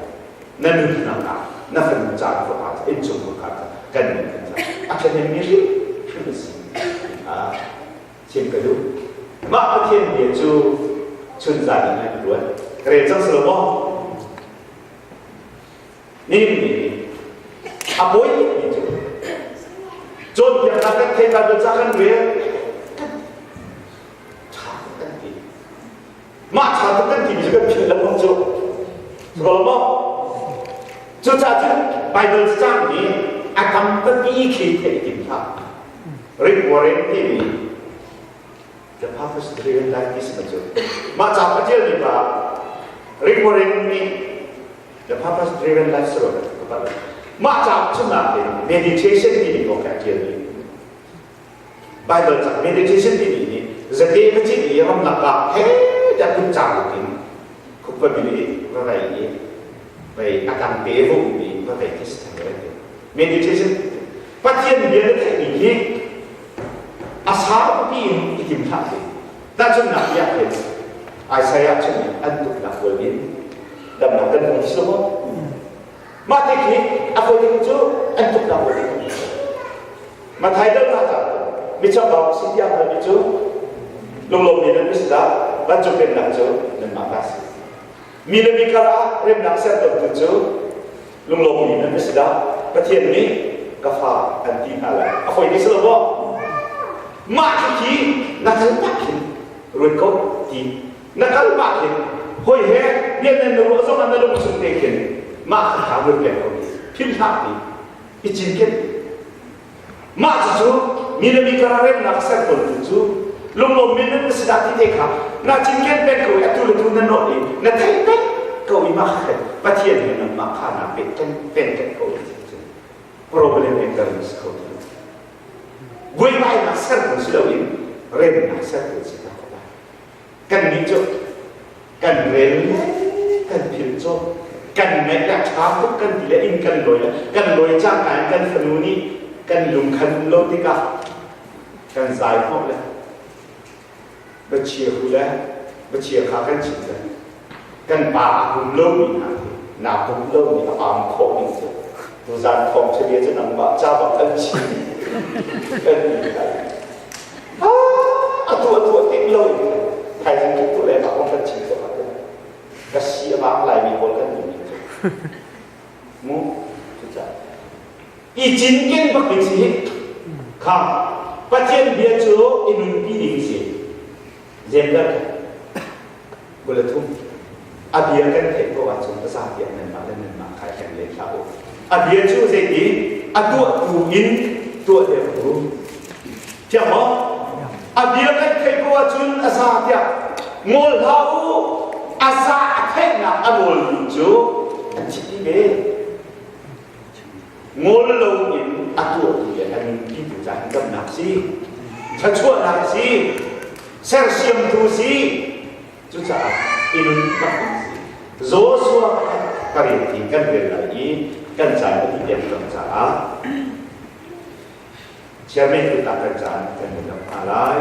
na nunnak ah na fanu ca fapa ca innchungkhar kha kan nun kan ca a ṭhahnem mi hrim hrim a si chim ka duh. Mah Pathian bia cu chunzan in an ruat. Ka rel cang si lo maw? Nihin ni a pawi mi cu cawnpiaknak kan thei Bible ca kan rel kan ṭha kan ti. Mah ṭha tuk kan timi cu kan philh lengmang cu. Si ko lo maw? Cucaah cun Bible cang nih A tampi khi theih tim hlah. Rick Warren timi The Purpose Driven Life ti si cu. Mah ca pathian mi pa Rick Warren nih The Purpose Driven Life silo mah ca chungah hin meditation timi kong kha a ṭial mi. Bible ca meditation timi nih zate va cin i ramlak ah he tiah kun cang in khuppa bili va vei i vei a tang te va um i va vei khi si meditation Pathian bia na theihmi hi a saupi in i tim hlah sih. Tahchunhnak tiah hin Isaiah chung in an tuknak kual in damnak kan hmu si maw? Mah ti khi a fawi cu an tuknak kual in Mathai dal na ca mi chambau si tiang mi cu lunglawmmi nan si dah vancung pennak cu nanmah ta si. Mi le mi kar ah remnak sertu cu lunglawmmi nan si dah Pathian nih ka fa an ti hna lai a foi ti si lo maw mah khi na kal mah khin ruat ko ti na kal mah khin hoi he bian nan na ruah zong ah na lung chung te khin mah kha ruat peng ko ti philh hlah ti i cinken Mah cucu mi le mi kar remnak ser tawntu cu lunglawmmi nan si dah ti te kha na cinken peng ko i atu le tu na nawt i na theih peng ko i mah kha Pathian he nangmah kha naa peh peng peng ko i cun problem e kar si kho ti buaibainak ser tu si loin remnak ser tu si ta ko lai Kannih cu kan rel le kan philh cu kan ngaih le ṭha tuk kan ti le inn kan lawi le kan lawi cangka in kan fanu nih kan lung khan um lo tikah kan zai hnawh le biachia hu le biachia kha kan chim le kan pa a hum lomi hna khi naa pum lomi a pam khawh ding cu tuzan thawng ṭha cu nangmah ca bak kan chim kan ti lai. Atu atu a ting lo in thaizing tuk tu le mah kong kan chim tuk ah ka si a vang laimi pawl kan ni cu mu cucaah i cinken bak ding si kha Pathian bia cu i nunpi ding si zemdar 23 a bia kan theih ko ahcun a za tiang nanmah le nanmah kha hleng len hlah u. A bia cu zeiti a tuahtu in tuah deuh u. Thiang maw? A bia kan theih ko ahcun a za tiah ngol hlah u. A za a theihnak a nawlmi cu an chim ve. Ngol lo in a tuahtu le a nunpitu ca hi damnak si. Thluachuahnak si. Sersiamtu si. Cucaah i nun bak si. Joshua pakhat pariat hi kan rel lai i kan caan a dih deng cang caah chairman tu ta kan caan kan i lam hna lai.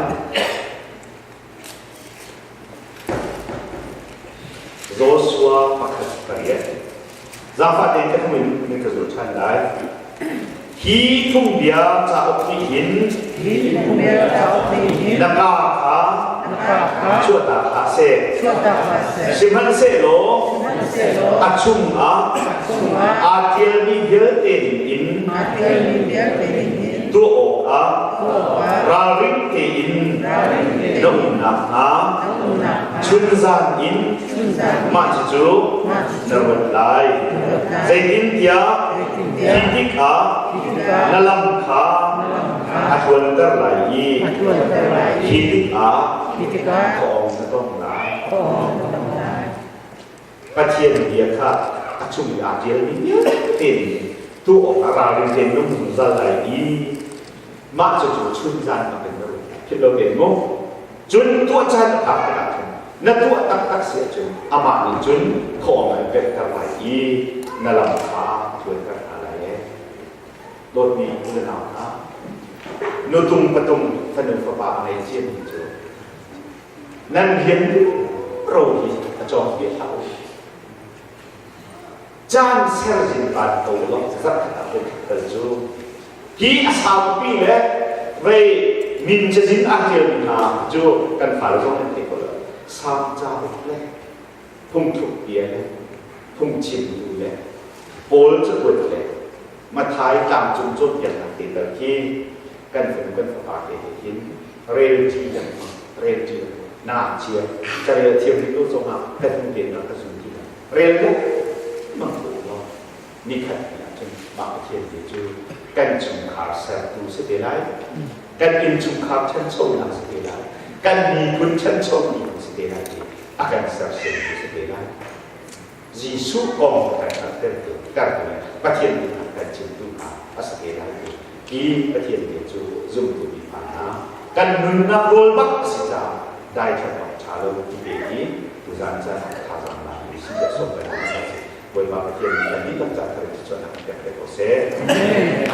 Joshua pakhat pariat. Zaangfah tein ka hnung in nan ka zul ṭhan lai. Hi phungbia cauk nih hin Hi phungbia cauk nih hin na kaa kha na kaa kha chuahtak hlah seh. chuahtak hlah seh. Sihmanhsehlaw Sihmanhsehlaw a chungah chungah aa ṭialmi vialte ningin aa ṭialmi vialte ningin tuah awkah tuah awkah ralring tein ralring tein na um nakhnga na um nakhnga chunzan in chunzan mah cucu mah cucu na ruat lai. na ruat lai. Zeitintiah Zeitintiah hi tikah hi tikah na lam kha na lam kha a tluanter lai i a tluanter lai i hi tikah hi tikah thawng na tong lai. thawng na tong lai. Pathian bia kha a chung i aa ṭialmi vialte nih tuah awkah ralring tein na um zungzal lai i mah cucu chunzan bak in na um philh lo tein mu cun tuah caan a phak tikah cun na tuah taktak si ahcun amah nih cun thawng an pekter lai i na lam kha a tluanter hna lai e dawtmi u le nau hna nutung patung fanu fapa a ngei ciami cu Nan rian ro hi a cawng piah hlah u. Caan ser zingkaan ko law zarh khat ah voi khat tal cu hi a saupi le vei min cazin aa ṭialmi hna cu kan fale zong an thei ko lo. Salm cauk le phungthluk bia le phungchimtu le Paul cakuat le Mathai tlangcung cawnpiaknak te tal khi kan fanu kan fapa te he hin rel ṭi lengmang rel ṭi lengmang na chia ka rel thiam rih lo zongah ka hnu tein rak ka zum ti lo rel lengmang ko law nikhat ni ah cun mah Pathian te cu Kan chungkhar sertu si te lai. Kan innchungkhar ṭhanchonak si te lai. Kan miphun ṭhanchomi si te lai i a kan sersiamtu si te lai. Jesuh kong kan hngalhtertu tertu le Pathian duhnak kan chimtu hna a si te lai i hi Pathian bia cu zumtu mifa hna kan nunnak rawl bak a si caah daithlan awk ṭha lo ti ve i tuzan caan ah thazaang la u sih tiah sawm kan duh hna. Bawipa Pathian nih kan dihlak ca thar in thluachuahnak kan pek ve ko seh. Amen.